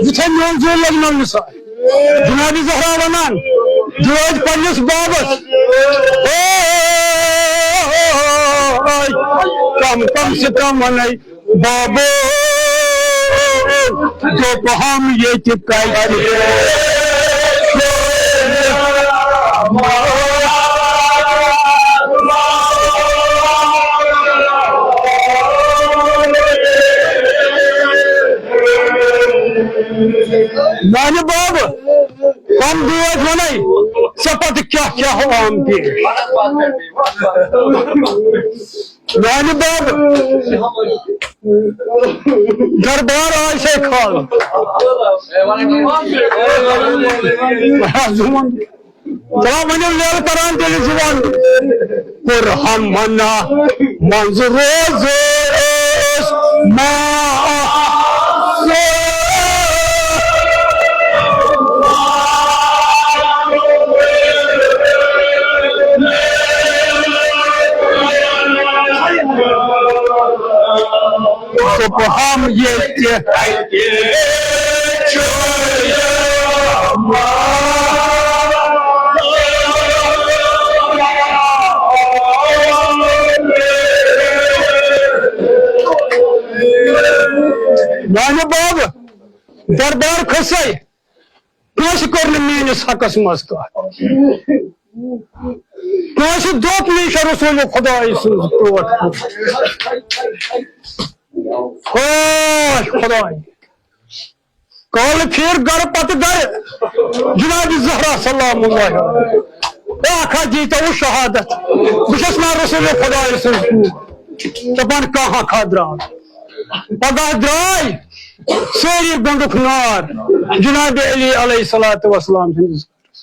یہِ چھا میون زوٗ لگناونہٕ سا؟ جناب زہرا ونان، دِیو أسۍ پننِس بابس۔ اوے، ہم کم سے کم ونے بابو، دوٚپ ہم ییٚتہِ کتہِ۔ میانہِ بابہٕ، کم بٲتھ ونے، ژےٚ پتہٕ کیٛاہ کیٛاہ آمتی۔ میانہِ بابہٕ، دربار آسے کھال۔ ترٛاو وۄنۍ یِم لیلہٕ کران تیٚلہِ زُوان۔ پُرہمنا منٛز روزُس ما۔ دوٚپ ہم ییٚتہِ۔ میانہِ بابہٕ، دربار کھسے، کٲنٛسہِ کٔر نہٕ میٲنِس حقس منٛز کتھ۔ کٲنٛسہِ دوٚپ نہٕ، یہِ چھےٚ رسول خداے سٕنٛز ٹوٹھ۔ خۄش خداے۔ کالہٕ پھِر گرٕ پتہٕ گرٕ جناب زہرا سلام اللہ علیہا۔ اکھ ہا دیٖتو شہادت، بہٕ چھَس نا رسول خداے سٕنٛز کوٗر۔ دپان کانٛہہ اکھ ہا درٛاو۔ پگاہ درٛاے سٲری گنٛڈُک نار جناب علی علیہ الصلوۃ والسلام سٕنٛدِس گرس۔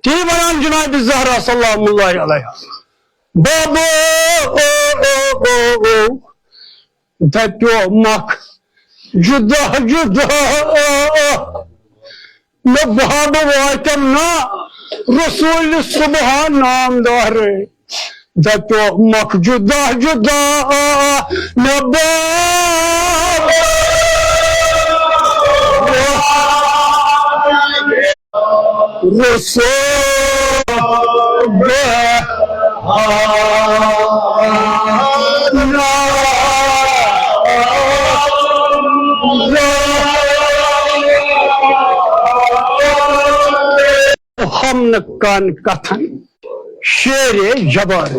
تی ونان جناب زہرا سلام اللہ علیہا، بابو، او، او، او، او، دپیو مکھ جدا جدا، مےٚ بابہٕ واتن نا رسول صبحا نامدار۔ دپیو مکھ جدا جدا، مےٚ بابہٕ۔ رسول بہانا۔ ہم نہٕ کن کتھن شیر جبار۔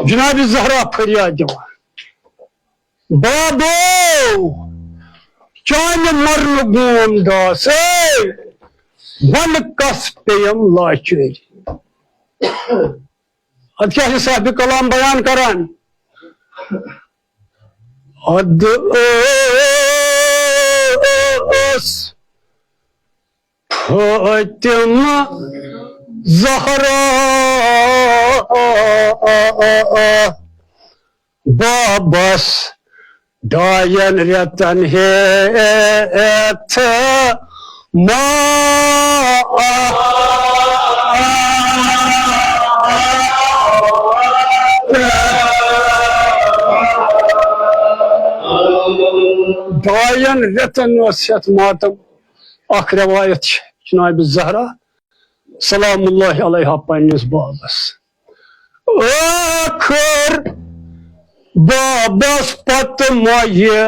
جناب زہرا فریاد دِوان، بابو، چانہِ مرنہٕ گوم داس، اے، ونہٕ کس پیٚیم لاچٲری۔ ادٕ کیٛاہ چھِ صاحبِ کلام بیان کران؟ ادٕ ٲس فاطمہ زہرا بابس ڈاین رٮ۪تن ہیتھ ما۔ ڈاین رٮ۪تن ٲس ہیتھ ماتم۔ اکھ روایت چھِ جناب زہرا سلام اللہ علیہا پننِس بابس۔ ٲخٕر بابس پتہٕ مۄیہِ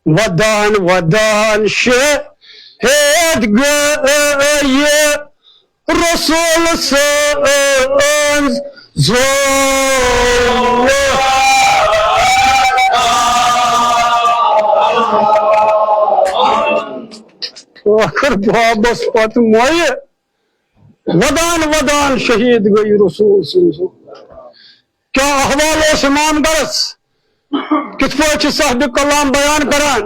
ودان ودان شہید گٔیہِ رسول سٕنٛز زُو۔ ٲخٕر بابس پتہٕ مۄیہِ ودان ودان شہید گٔیہِ رسول سٕنٛز۔ کیٛاہ احوال اوس امام گرس؟ کِتھ پٲٹھۍ چھِ صاحبِ کلام بیان کران؟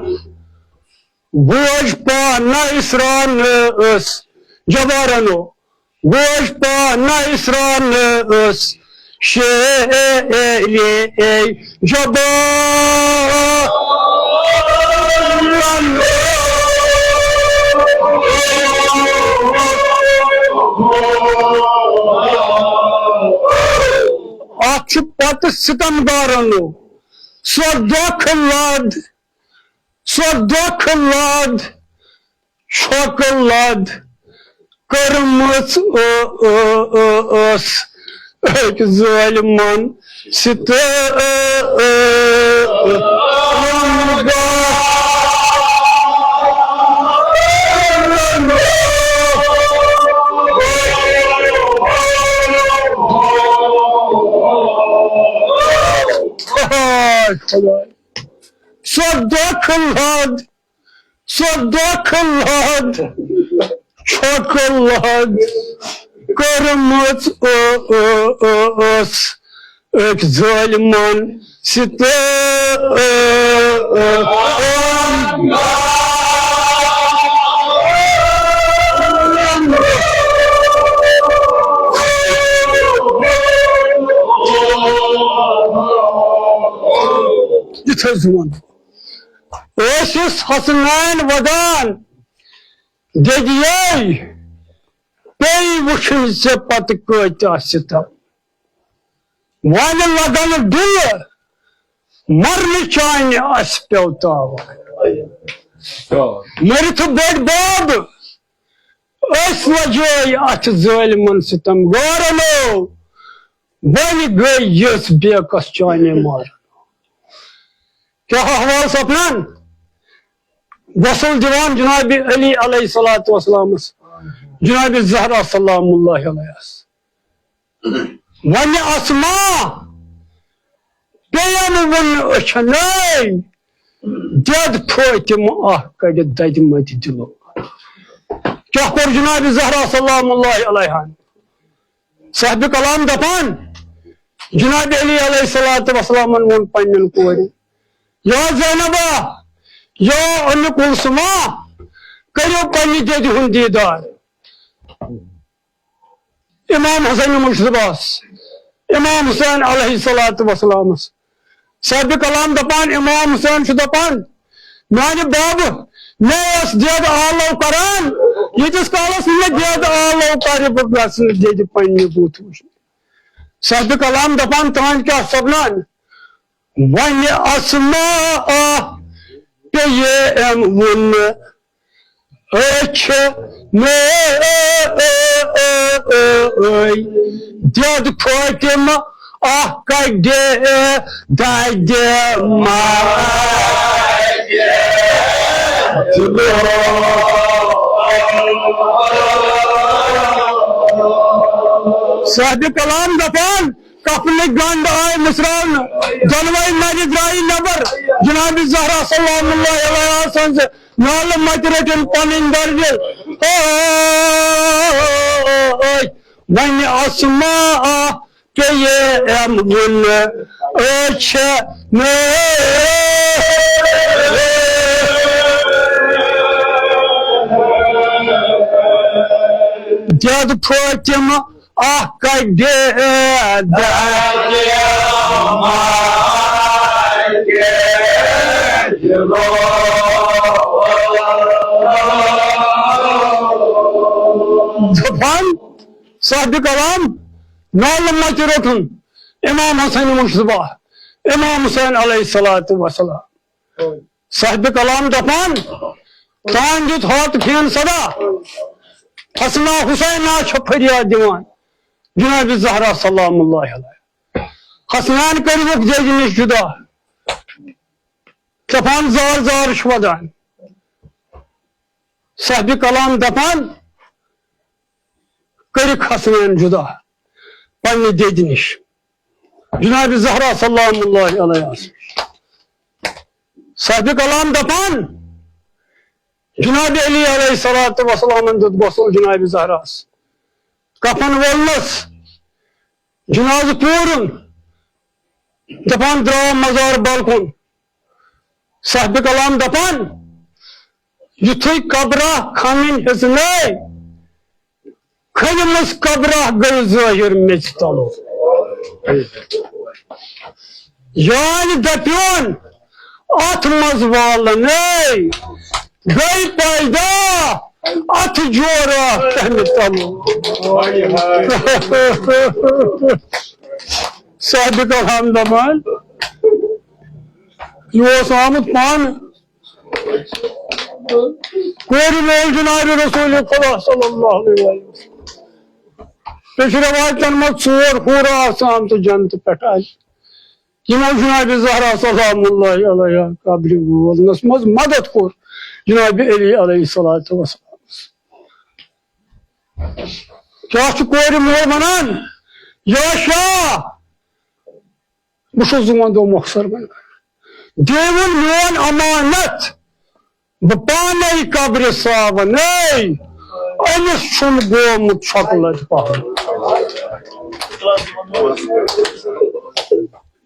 بوج پانہ اسرا نہٕ ٲس جبارنو، بوج پانہ اسرا نہٕ ٲس شیرے جبار۔ اتھ چھُ پتہٕ ستم دارنو سۄ دۄکھ لد، سۄ دۄکھ لد چھۄکہٕ لد کٔرمٕژ ٲ-، ٲ-، ٲ-، ٲس، أکۍ ظٲلمن ستم۔ ہاے خداے۔ سۄ دۄکھٕ لد، سۄ دۄکھٕ لد، چھۄکہٕ لد کٔرمٕژ ٲ-، ٲ-، ٲ-، ٲس أکۍ ظٲلمن ستم۔ یہِ تھٲیزِ وۄنۍ۔ ٲسِس حسنین ودان، دٮ۪دیے، پیٚیہِ وٕچھُن ژےٚ پتہٕ کۭتیٛاہ ستم۔ وۄنۍ لگن ڈُلہٕ مرنہٕ چانہِ، اسہِ پیوٚو تاوان۔ مٔرِتھ بٔڑۍ بب أسۍ لجٲے اتھ ظٲلمن ستم۔ غٲرنو وۄنۍ گٔے یِژھ بے کس چانے مارن۔ کیٛاہ احوال سپنان؟ غسل دِوان جناب علی علیہ الصلوۃ والسلامس، جناب زہرا سلام اللہ علیہس۔ وۄنۍ اسما پیٚیَن وُن أچھنَے، دٮ۪د فٲطمہٕ اکھ کڑِ دَدِ مَتہِ دِلو۔ کیٛاہ کوٚر جناب زہرا سلام اللہ علیہن؟ صاحب کلام دپان، جناب علی علیہ الصلوۃ والسلامن ووٚن پننٮ۪ن کورٮ۪ن، یا زینبا، یا ام کلثوما، کٔرِو پننہِ دٮ۪دِ ہُنٛد دیٖدار۔ امام حسین مجتبیٰ، امام حسین علیہ الصلوۃ والسلامس۔ صاحب کلام دپان، امام حسین چھُ دپان، میانہِ بابہٕ، مےٚ ٲس دٮ۪د آلو کران، ییٖتِس کالس نہٕ مےٚ دٮ۪د آلو کرِ، بہٕ گژھٕ نہٕ دٮ۪دِ پننہِ بُتھ وٕچھنہِ۔ صاحب کلام دپان، تُہنٛد کیٛاہ سپنان؟ وۄنۍ اسما پیٚیہِ أمۍ وُن أچھ مےٚ دٮ۪د فٲطمہٕ اکھ کڑِ دَدِ مَتہِ۔ صاحب کلام دپان، کفنٕکۍ گنڈ آے مُژراونہٕ، دۄنوَے نرِ درٛایہِ نٮ۪بر۔ جناب زہرا سلام اللہ علیہا سٕنٛزِ نالہٕ مَتہِ رٔٹِن پنٕنۍ دردِ۔ اوے، وۄنۍ اسما پیٚیہِ أمۍ وُن أچھ مےٚ دٮ۪د فٲطمہٕ اکھ کڑِ دَدِ مَتہِ۔ دپان، صاحب کلام نالہٕ مَتہِ روٚٹُن امام حسین مجتبیٰ، امام حسین علیہ الصلوۃ والسلام۔ صاحب کلام دپان، تان دیُت ہاتھ پھین صدا، حسنا حسینا چھِ فریاد دِوان جناب زہرا سلام اللہ علیہا۔ حسنان کٔرِوُکھ دٮ۪دِ نِش جدا، دپان زار زار چھُ ودان۔ صاحب کلام دپان، کٔرِکھ حسنین جدا پننہِ دٮ۪دِ نِش۔ جناب زہرا سلام اللہ علیہا۔ صاحب کلام دپان، جناب علی علیہ الصلوۃ والسلامن دیُت غسل جناب زہراہس، کفن وولنس، جنازٕ پوٗرُن، دپان درٛاو مزار بل کُن۔ صاحب کلام دپان، یُتھُے قبرہ کھنٕنۍ ہیژنٲے، کھٔنِمٕژ قبرہ گٔے ظٲہِر میٚژِ تلو۔ یانۍ دپیون اتھ منٛز والنٕے گٔے پیدا اتھ جورہ تمہِ تلو۔ صاحب کلام دپان، یہِ اوس آمُت پانہٕ کورِ وول جناب رسول خدا صلی اللہ علیہ وسلم۔ بیٚیہِ چھِ رٮ۪وایتَن منٛز ژور حوٗرٕ آسہٕ آمژٕ جنتہٕ پٮ۪ٹھ اَسہِ، یِمو جناب زہرا سلام اللہ علیہا قبرِ وولنَس منٛز مدد کوٚر جناب علی علیہ الصلوۃ والسلام۔ کیٛاہ چھُ کورِ مول وَنان؟ یا شاہ، بہٕ چھُس زُوَن دۄہ مۄخصر وَنان۔ دیوُن میون امانت، بہٕ پانے قبرِ ساونے، أمِس چھُم گومُت چھۄکہٕ لد پہلو۔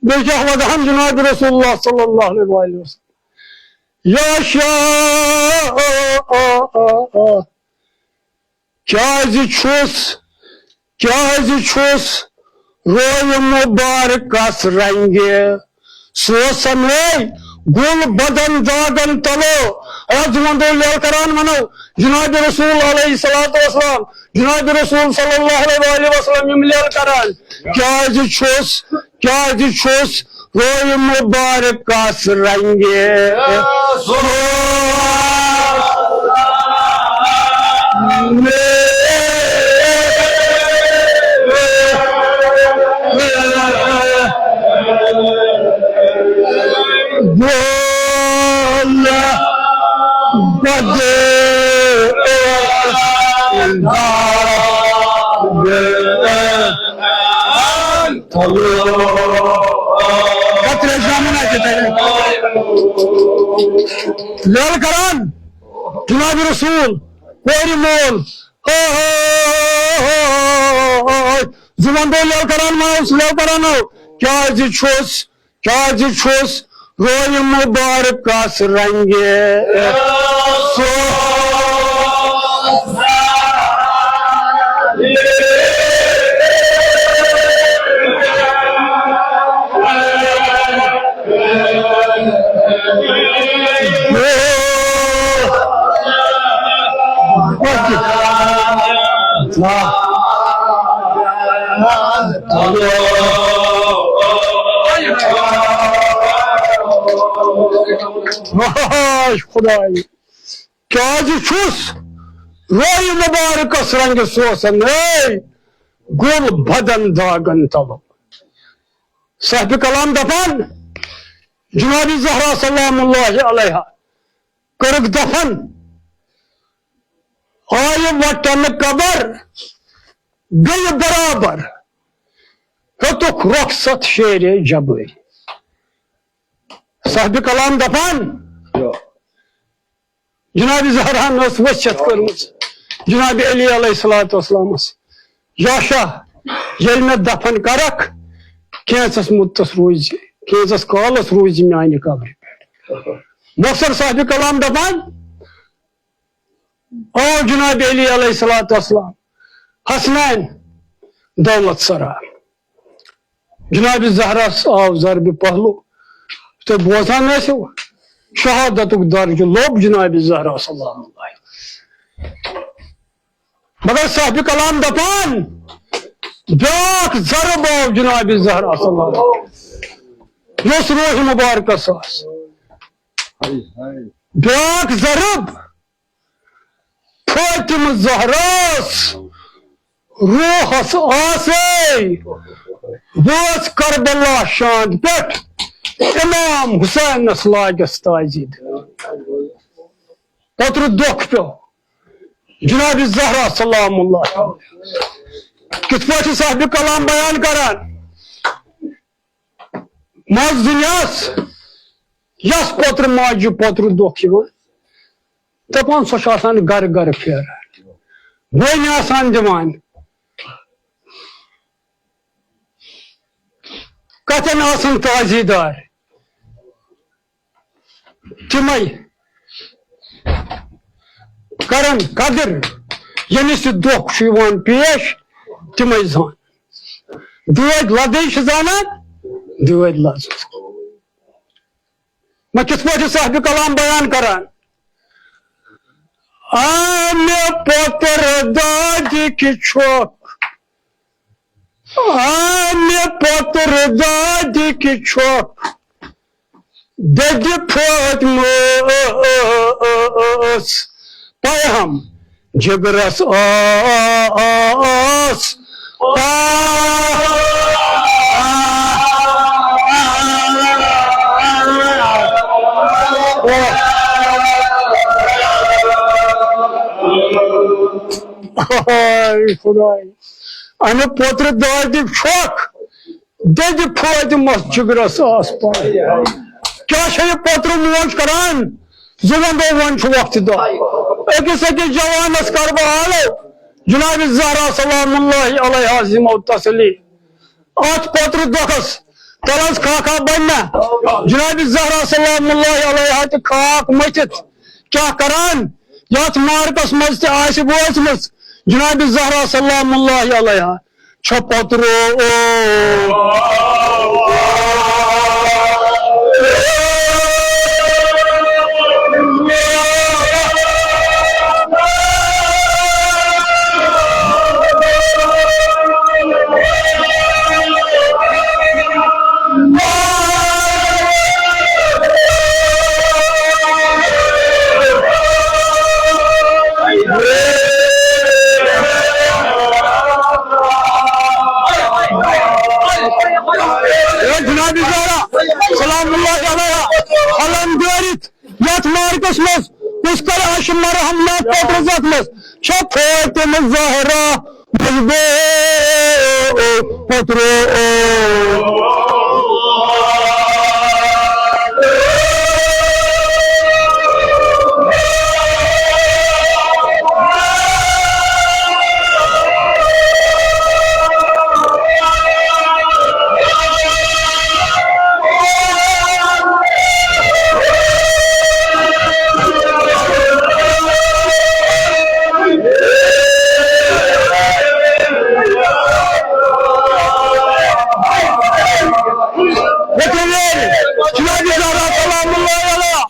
بیٚیہِ کیٛاہ وَدہَن جناب رسول اللہ صلی اللہ علیہ وآلہ وسلم؟ یا شاہ، کیٛازِ چھُس، کیٛازِ چھُس رویہِ مُبارکس رنگہِ سوسن ہے گُل بدن داغن تلو؟ آز وندو لیل کران ونو جناب رسول علیہ الصلوۃ والسلام، جناب رسول صلی اللہ علیہ وآلہ وسلم یم لیل کران، کیٛازِ چھُس، کیٛازِ چھُس رویہِ مُبارکس رنگہِ گول بدل۔ قطرے زامن آ جتنے۔ لیل کران جناب رسول، کورِ مول، زُوَن دۄہ لیل کران ما اوس، لیل کران ہو، کیٛازِ چھُس، کیٛازِ چھُس رویہِ مُبارکس رنگہِ سوسن۔ واے خداے، کیٛازِ چھُس رویہِ مُبارکس رنگہِ سوسن، اے گُل بدن داغن تلو؟ صاحب کلام دپان، جناب زہرا سلام اللہ علیہا کٔرٕکھ دفن، آیہِ وٹن قبر، گٔیہِ برابر، ہیوٚتُکھ رۄخصت شیرِ جبٲرۍ۔ صاحب کلام دپان، جناب زہراہن ٲس وصیت کٔرمٕژ جناب علی علیہ الصلوۃ والسلامس، یا شاہ، ییٚلہِ مےٚ دفن کرکھ، کینٛژس مُدتس روٗزِ، کینٛژس کالس روٗزِ میانہِ قبرِ پٮ۪ٹھ۔ مۄخصر صاحب کلام دپان، آو جناب علی علیہ الصلوۃ والسلام حسنین دولت سرا۔ جناب زہرس آو ضربِ پہلو۔ تُہۍ بوزان ٲسِو، شہادتُک درجہٕ لوٚب جناب زہرا سلام اللہ۔ مگر صاحب کلام دپان، بیاکھ ضرب آو جناب زہرا سلام اللہ۔ یۄس روح مبارکس ٲس۔ بیاکھ ضرب فاطمہ زہراس روحس آسے، وٲژ کربلا شاند پٮ۪ٹھ امام حسینس لاگس تازید۔ پترٕ دۄکھ پیوٚو جناب زہرا سلام اللہ۔ کِتھ پٲٹھۍ چھِ صاحب کلام بیان کران؟ منٛز دُنیاہس یس پوترٕ ماجہِ پوترٕ دۄکھ یِوان، دپان سۄ چھِ آسان گرٕ گرٕ پھیران، بونہِ آسان دِوان، کتٮ۪ن آسان تازیدار، تِمے کرن قدر، ییٚمِس یہِ دۄکھ چھُ یِوان پیش، تِمے زان۔ دٲدۍ لدٕے چھِ زانان، دٲدۍ لژ۔ وۄنۍ کِتھ پٲٹھۍ چھُ صاحبِ کلام بیان کران؟ آ مےٚ پوتر دادِ کہِ چھۄکھ، آ مےٚ پوتر دادِ کہِ چھۄکھ، دٔدِ فاطمہٕ ٲس پیہم جگرس آس ہاے خداے، اَمہِ پوترٕ دادِ پھۄکھ، دٔدِ پھۄتہِ مَس جِگرَس آس پاے۔ کیٛاہ چھےٚ یہِ پوترٕ موج کران؟ زٕ وَندو، وۄنۍ چھُ وقتِ دۄہ۔ أکِس أکِس جوانَس کَرٕ بہٕ حالو جناب زہرا سلام اللہ علیہا ذمہ تسلی۔ اتھ پوترٕ دۄہس تلس خاکہ بنہِ نہ۔ جناب زہرا سلام اللہ علیہا تہِ خاک مٔتھِتھ کیٛاہ کران؟ یتھ مارکس منٛز تہِ آسہِ وٲژمٕژ جناب زہرا سلام اللہ علیہا چھےٚ پوترو۔ اے جناب زہرا سلام اللہ علیہا، علم دٲرِتھ یتھ مارکس منٛز کُس کرِ اَسہِ مرحم یتھ پوترس منٛز؟ چھےٚ فاطمہ زہرا مجبو پوترو۔ وترویل، جناب زہرا سلام اللہ علیہا۔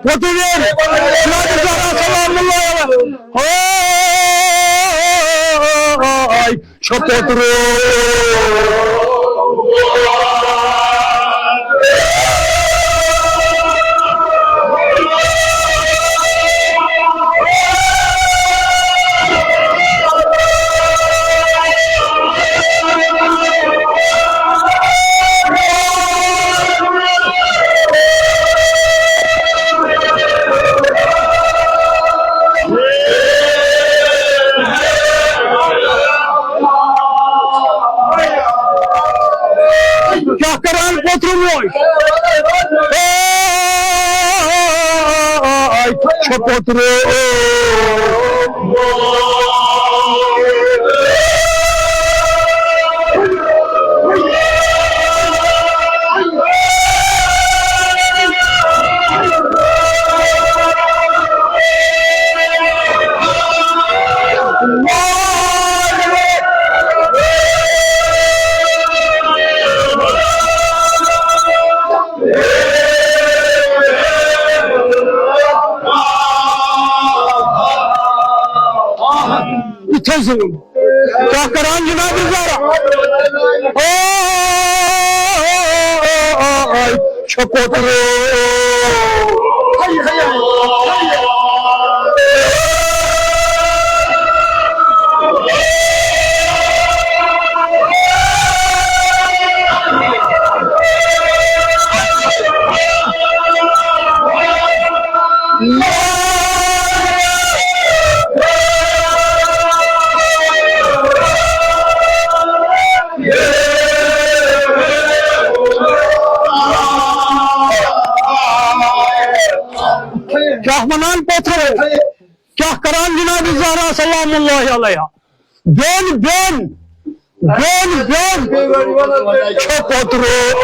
وترویل، جناب زہرا سلام اللہ علیہا۔ ہاے، چھےٚ پوترو۔ کیٛاہ کران پوترٕ موج؟ اے، چھےٚ پوترٕ۔ یِتھے زوٗن۔ کیٛاہ کران جناب زہرا؟ او، او، او، او، او، چھےٚ پوترٕ۔ کیٛاہ وَنان پوترٕ؟ کیٛاہ کران جناب زہرا سلام اللہ علیہا؟ بیٚن، بیٚن، بیٚن، بیٚن، چھےٚ پوترٕ۔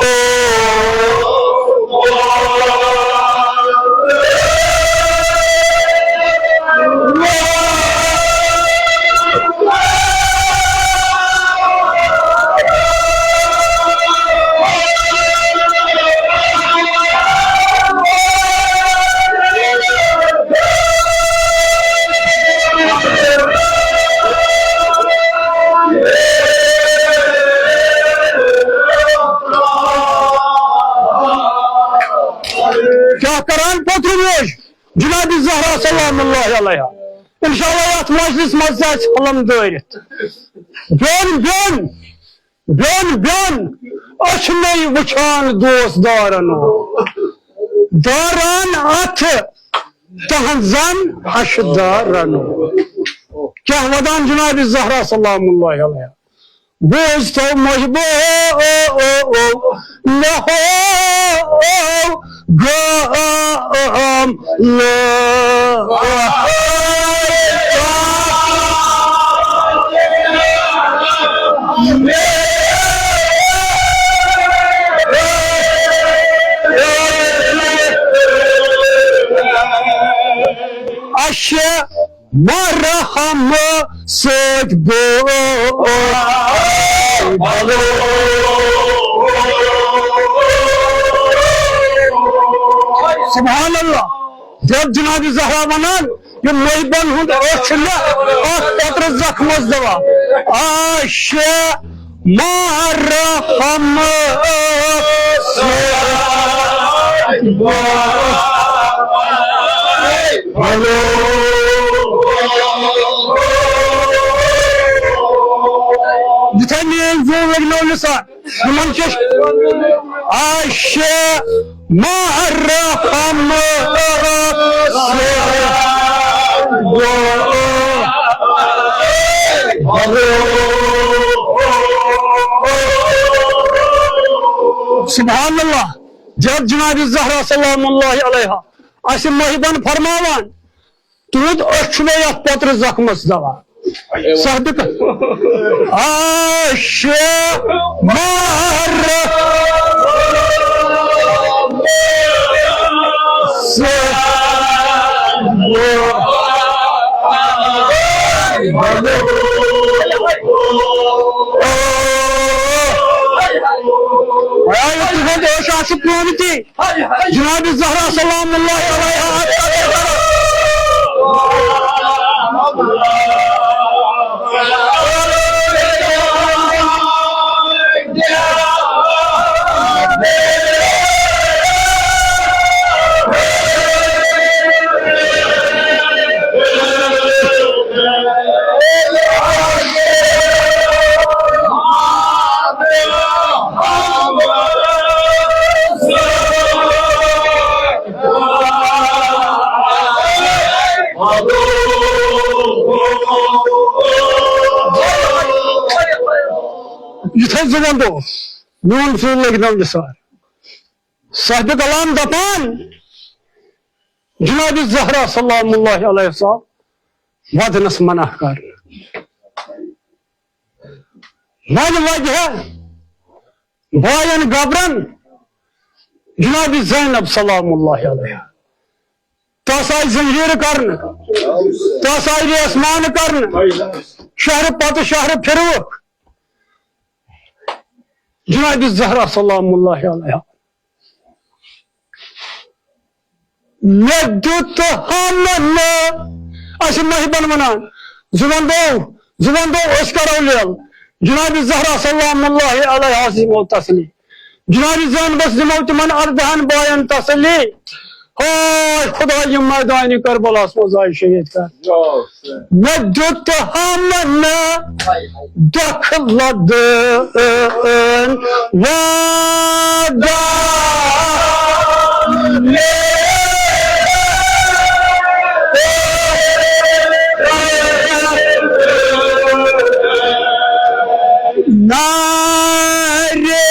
سلام اللہ علیہ۔ انشاءاللہ یتھ مجلس منٛز تہِ آسہِ قلم دٲرِتھ۔ بیوٚن بیوٚن، بیوٚن بیوٚن، أچھ مے وٕچھان دوست دارن۔ داران اتھ تہنٛزن ہشہٕ دارن۔ کیٛاہ ودان جناب زہرا سلام اللہ علیہ۔ بوز تو محبو، او، او، او، نہ ہو، او، گام، نہ۔ اچھا۔ مرحم سۭتۍ بو-، سبحان اللہ۔ جب جناب زہرا ونان، یہِ محبن ہُنٛد أچھ چھُ مےٚ اَتھ قطرٕ زخمس دوا۔ آ، شےٚ۔ مرحم سۭتۍ بو-، یِتھے میٲنۍ زُو وٕگنو نثار، یِمن چھِ أسۍ آشہِ محرم سبحان اللہ۔ جب جناب زہرا سلام اللہ علیہا اسہِ محبن فرماوان، تُہُنٛد أچھ چھُ مےٚ یَتھ پترٕ زخمس دوا۔ صاحبِ ک-، آشہِ مہر تُہُنٛد أچھ آسہِ پرٛونُے۔ جناب زہرا سلام اللہ علیہا۔ یُتھے زٕ وندو، میون زُو لگہِ نو نثار۔ صاحبِ کلام دپان، جناب زہرا سلام اللہ علیہا صاحب ودنس منع کرنہٕ۔ وۄنۍ وجہ باین گبرن جناب زینب سلام اللہ علیہا۔ تس آیہِ زنجیٖر کرنہٕ، تس آیہِ ریسمان کرنہٕ، شہرٕ پتہٕ شہرٕ پھِروُکھ۔ جناب زہرا سلام اللہ علیہا۔ مےٚ دیُت ہم نہٕ، اَسہِ چھِ محبن وَنان، زٕ وَندو، زٕ وَندو أسۍ کَرو لیل۔ جناب زہرا سلام اللہ علیہا دِمو تسلی، جناب زینبس دِمو تِمن اردہن باین تسلی۔ ہاے خداے، یِم میدانِ کربلاہس منٛز آیہِ شہید کر۔ مےٚ دیُت ہم نہٕ دکھ لدن وعدہ۔ نارے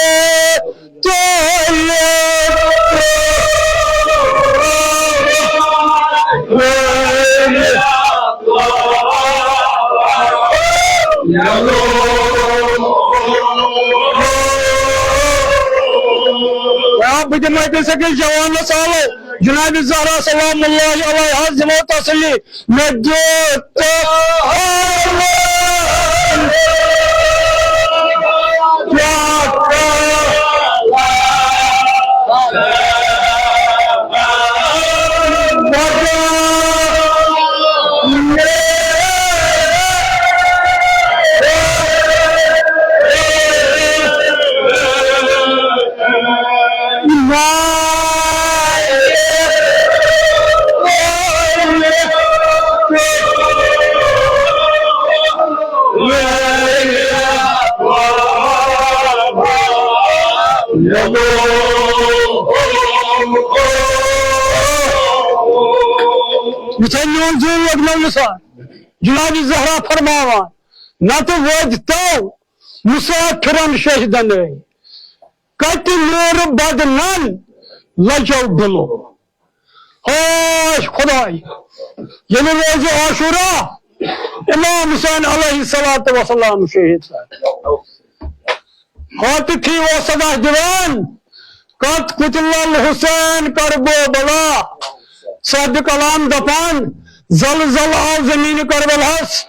آ، بہٕ دِمہٕ أکِس أکِس جوانس آلو۔ جناب زہرا سلام اللہ علیہا دِمو تسلی۔ مےٚ دیُت زوٗ لگنٲوِس ہا۔ جناب زہرا فرماوان، نتہٕ وٲتۍ تو مسافرن شہدن۔ کتہِ نیرٕ بدنن لجو ڈُلو۔ ہاش خداے، ییٚلہِ روزِ عاشورہ امام حسین علیہ الصلوۃ والسلام شہید سپد۔ ہاتہٕ تھی اوس صدا دِوان، قد قتل الحسین کربو بلا۔ صاحب کلام دپان، زلزل آو زمین کربلاہس،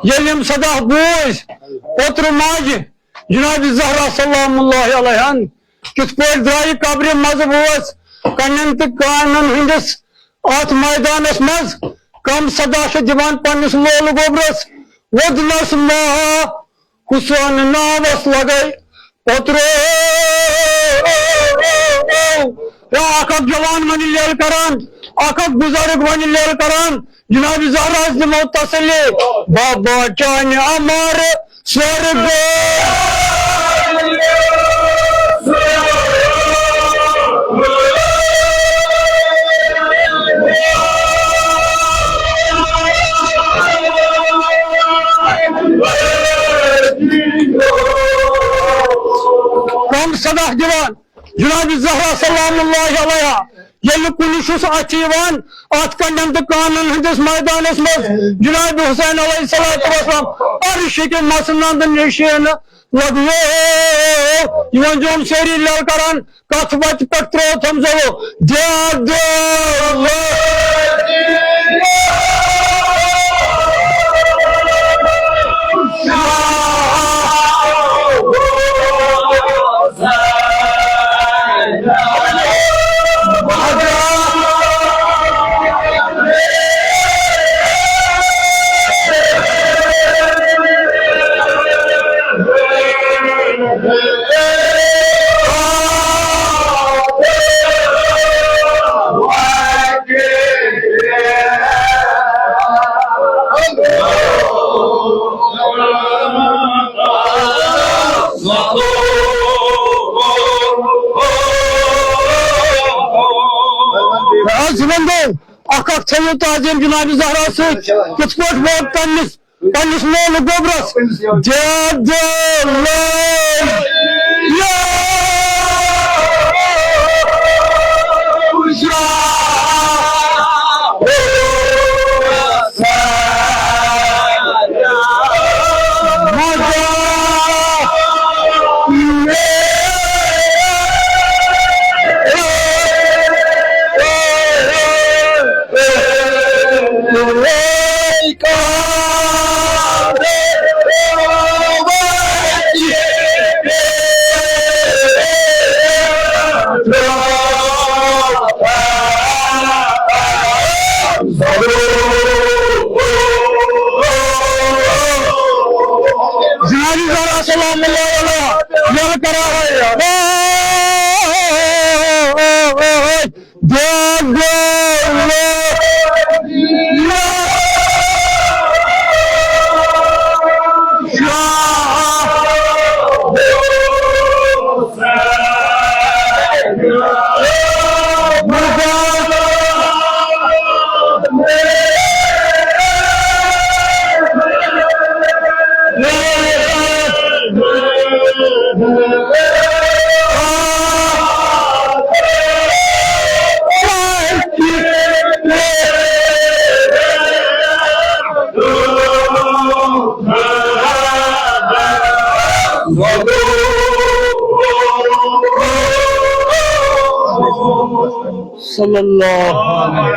ییٚلہِ یِم صدا بوٗزۍ، اوترٕ ماجہِ جناب زہرا سلام اللہ علیہن کِتھ پٲٹھۍ درٛایہِ قبرِ منٛزٕ وٲژ کنٮ۪ن تہٕ کانٮ۪ن ہٕنٛدِس اتھ مٲدانس منٛز۔ کم صدا چھِ دِوان پننِس لولہٕ گوبرس، وۄدنس ما حسین ناوس لگے اوترٕ۔ یا اکھ اکھ جوان ونہِ لیل کران، اکھ اکھ بزرگ ونہِ لیل کران، جناب زہراہس دِمو تسلی، بابا چانہِ امر سرگو۔ کم صدا دِوان جناب زہرا سلام اللہ علیہا، ییٚلہِ کُنہِ چھُس اَتھِ یِوان، اَتھ کنڈٮ۪ن تہٕ کانن ہٕنٛدِس مٲدانس منٛز جناب حسین علیہ الصلوۃ والسلام عرشہِ کہِ مسند نشین لگوو۔ یِوان چھِ یِم سٲری لل کران، کتھ وتہِ پٮ۪ٹھ ترٛوو تھمزو۔ دیا دیا۔ حض ونگو، اکھ اکھ تھٲیِو تعظیم جناب زہرا سۭتۍ۔ کِتھ پٲٹھۍ ووت پننِس، پننِس لولہٕ گوبرس؟ جد لول۔ جناب زہرا سلام اللہ علیہا، ییٚلہِ کران ہے۔ صلی اللہ علیہ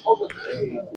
وسلم۔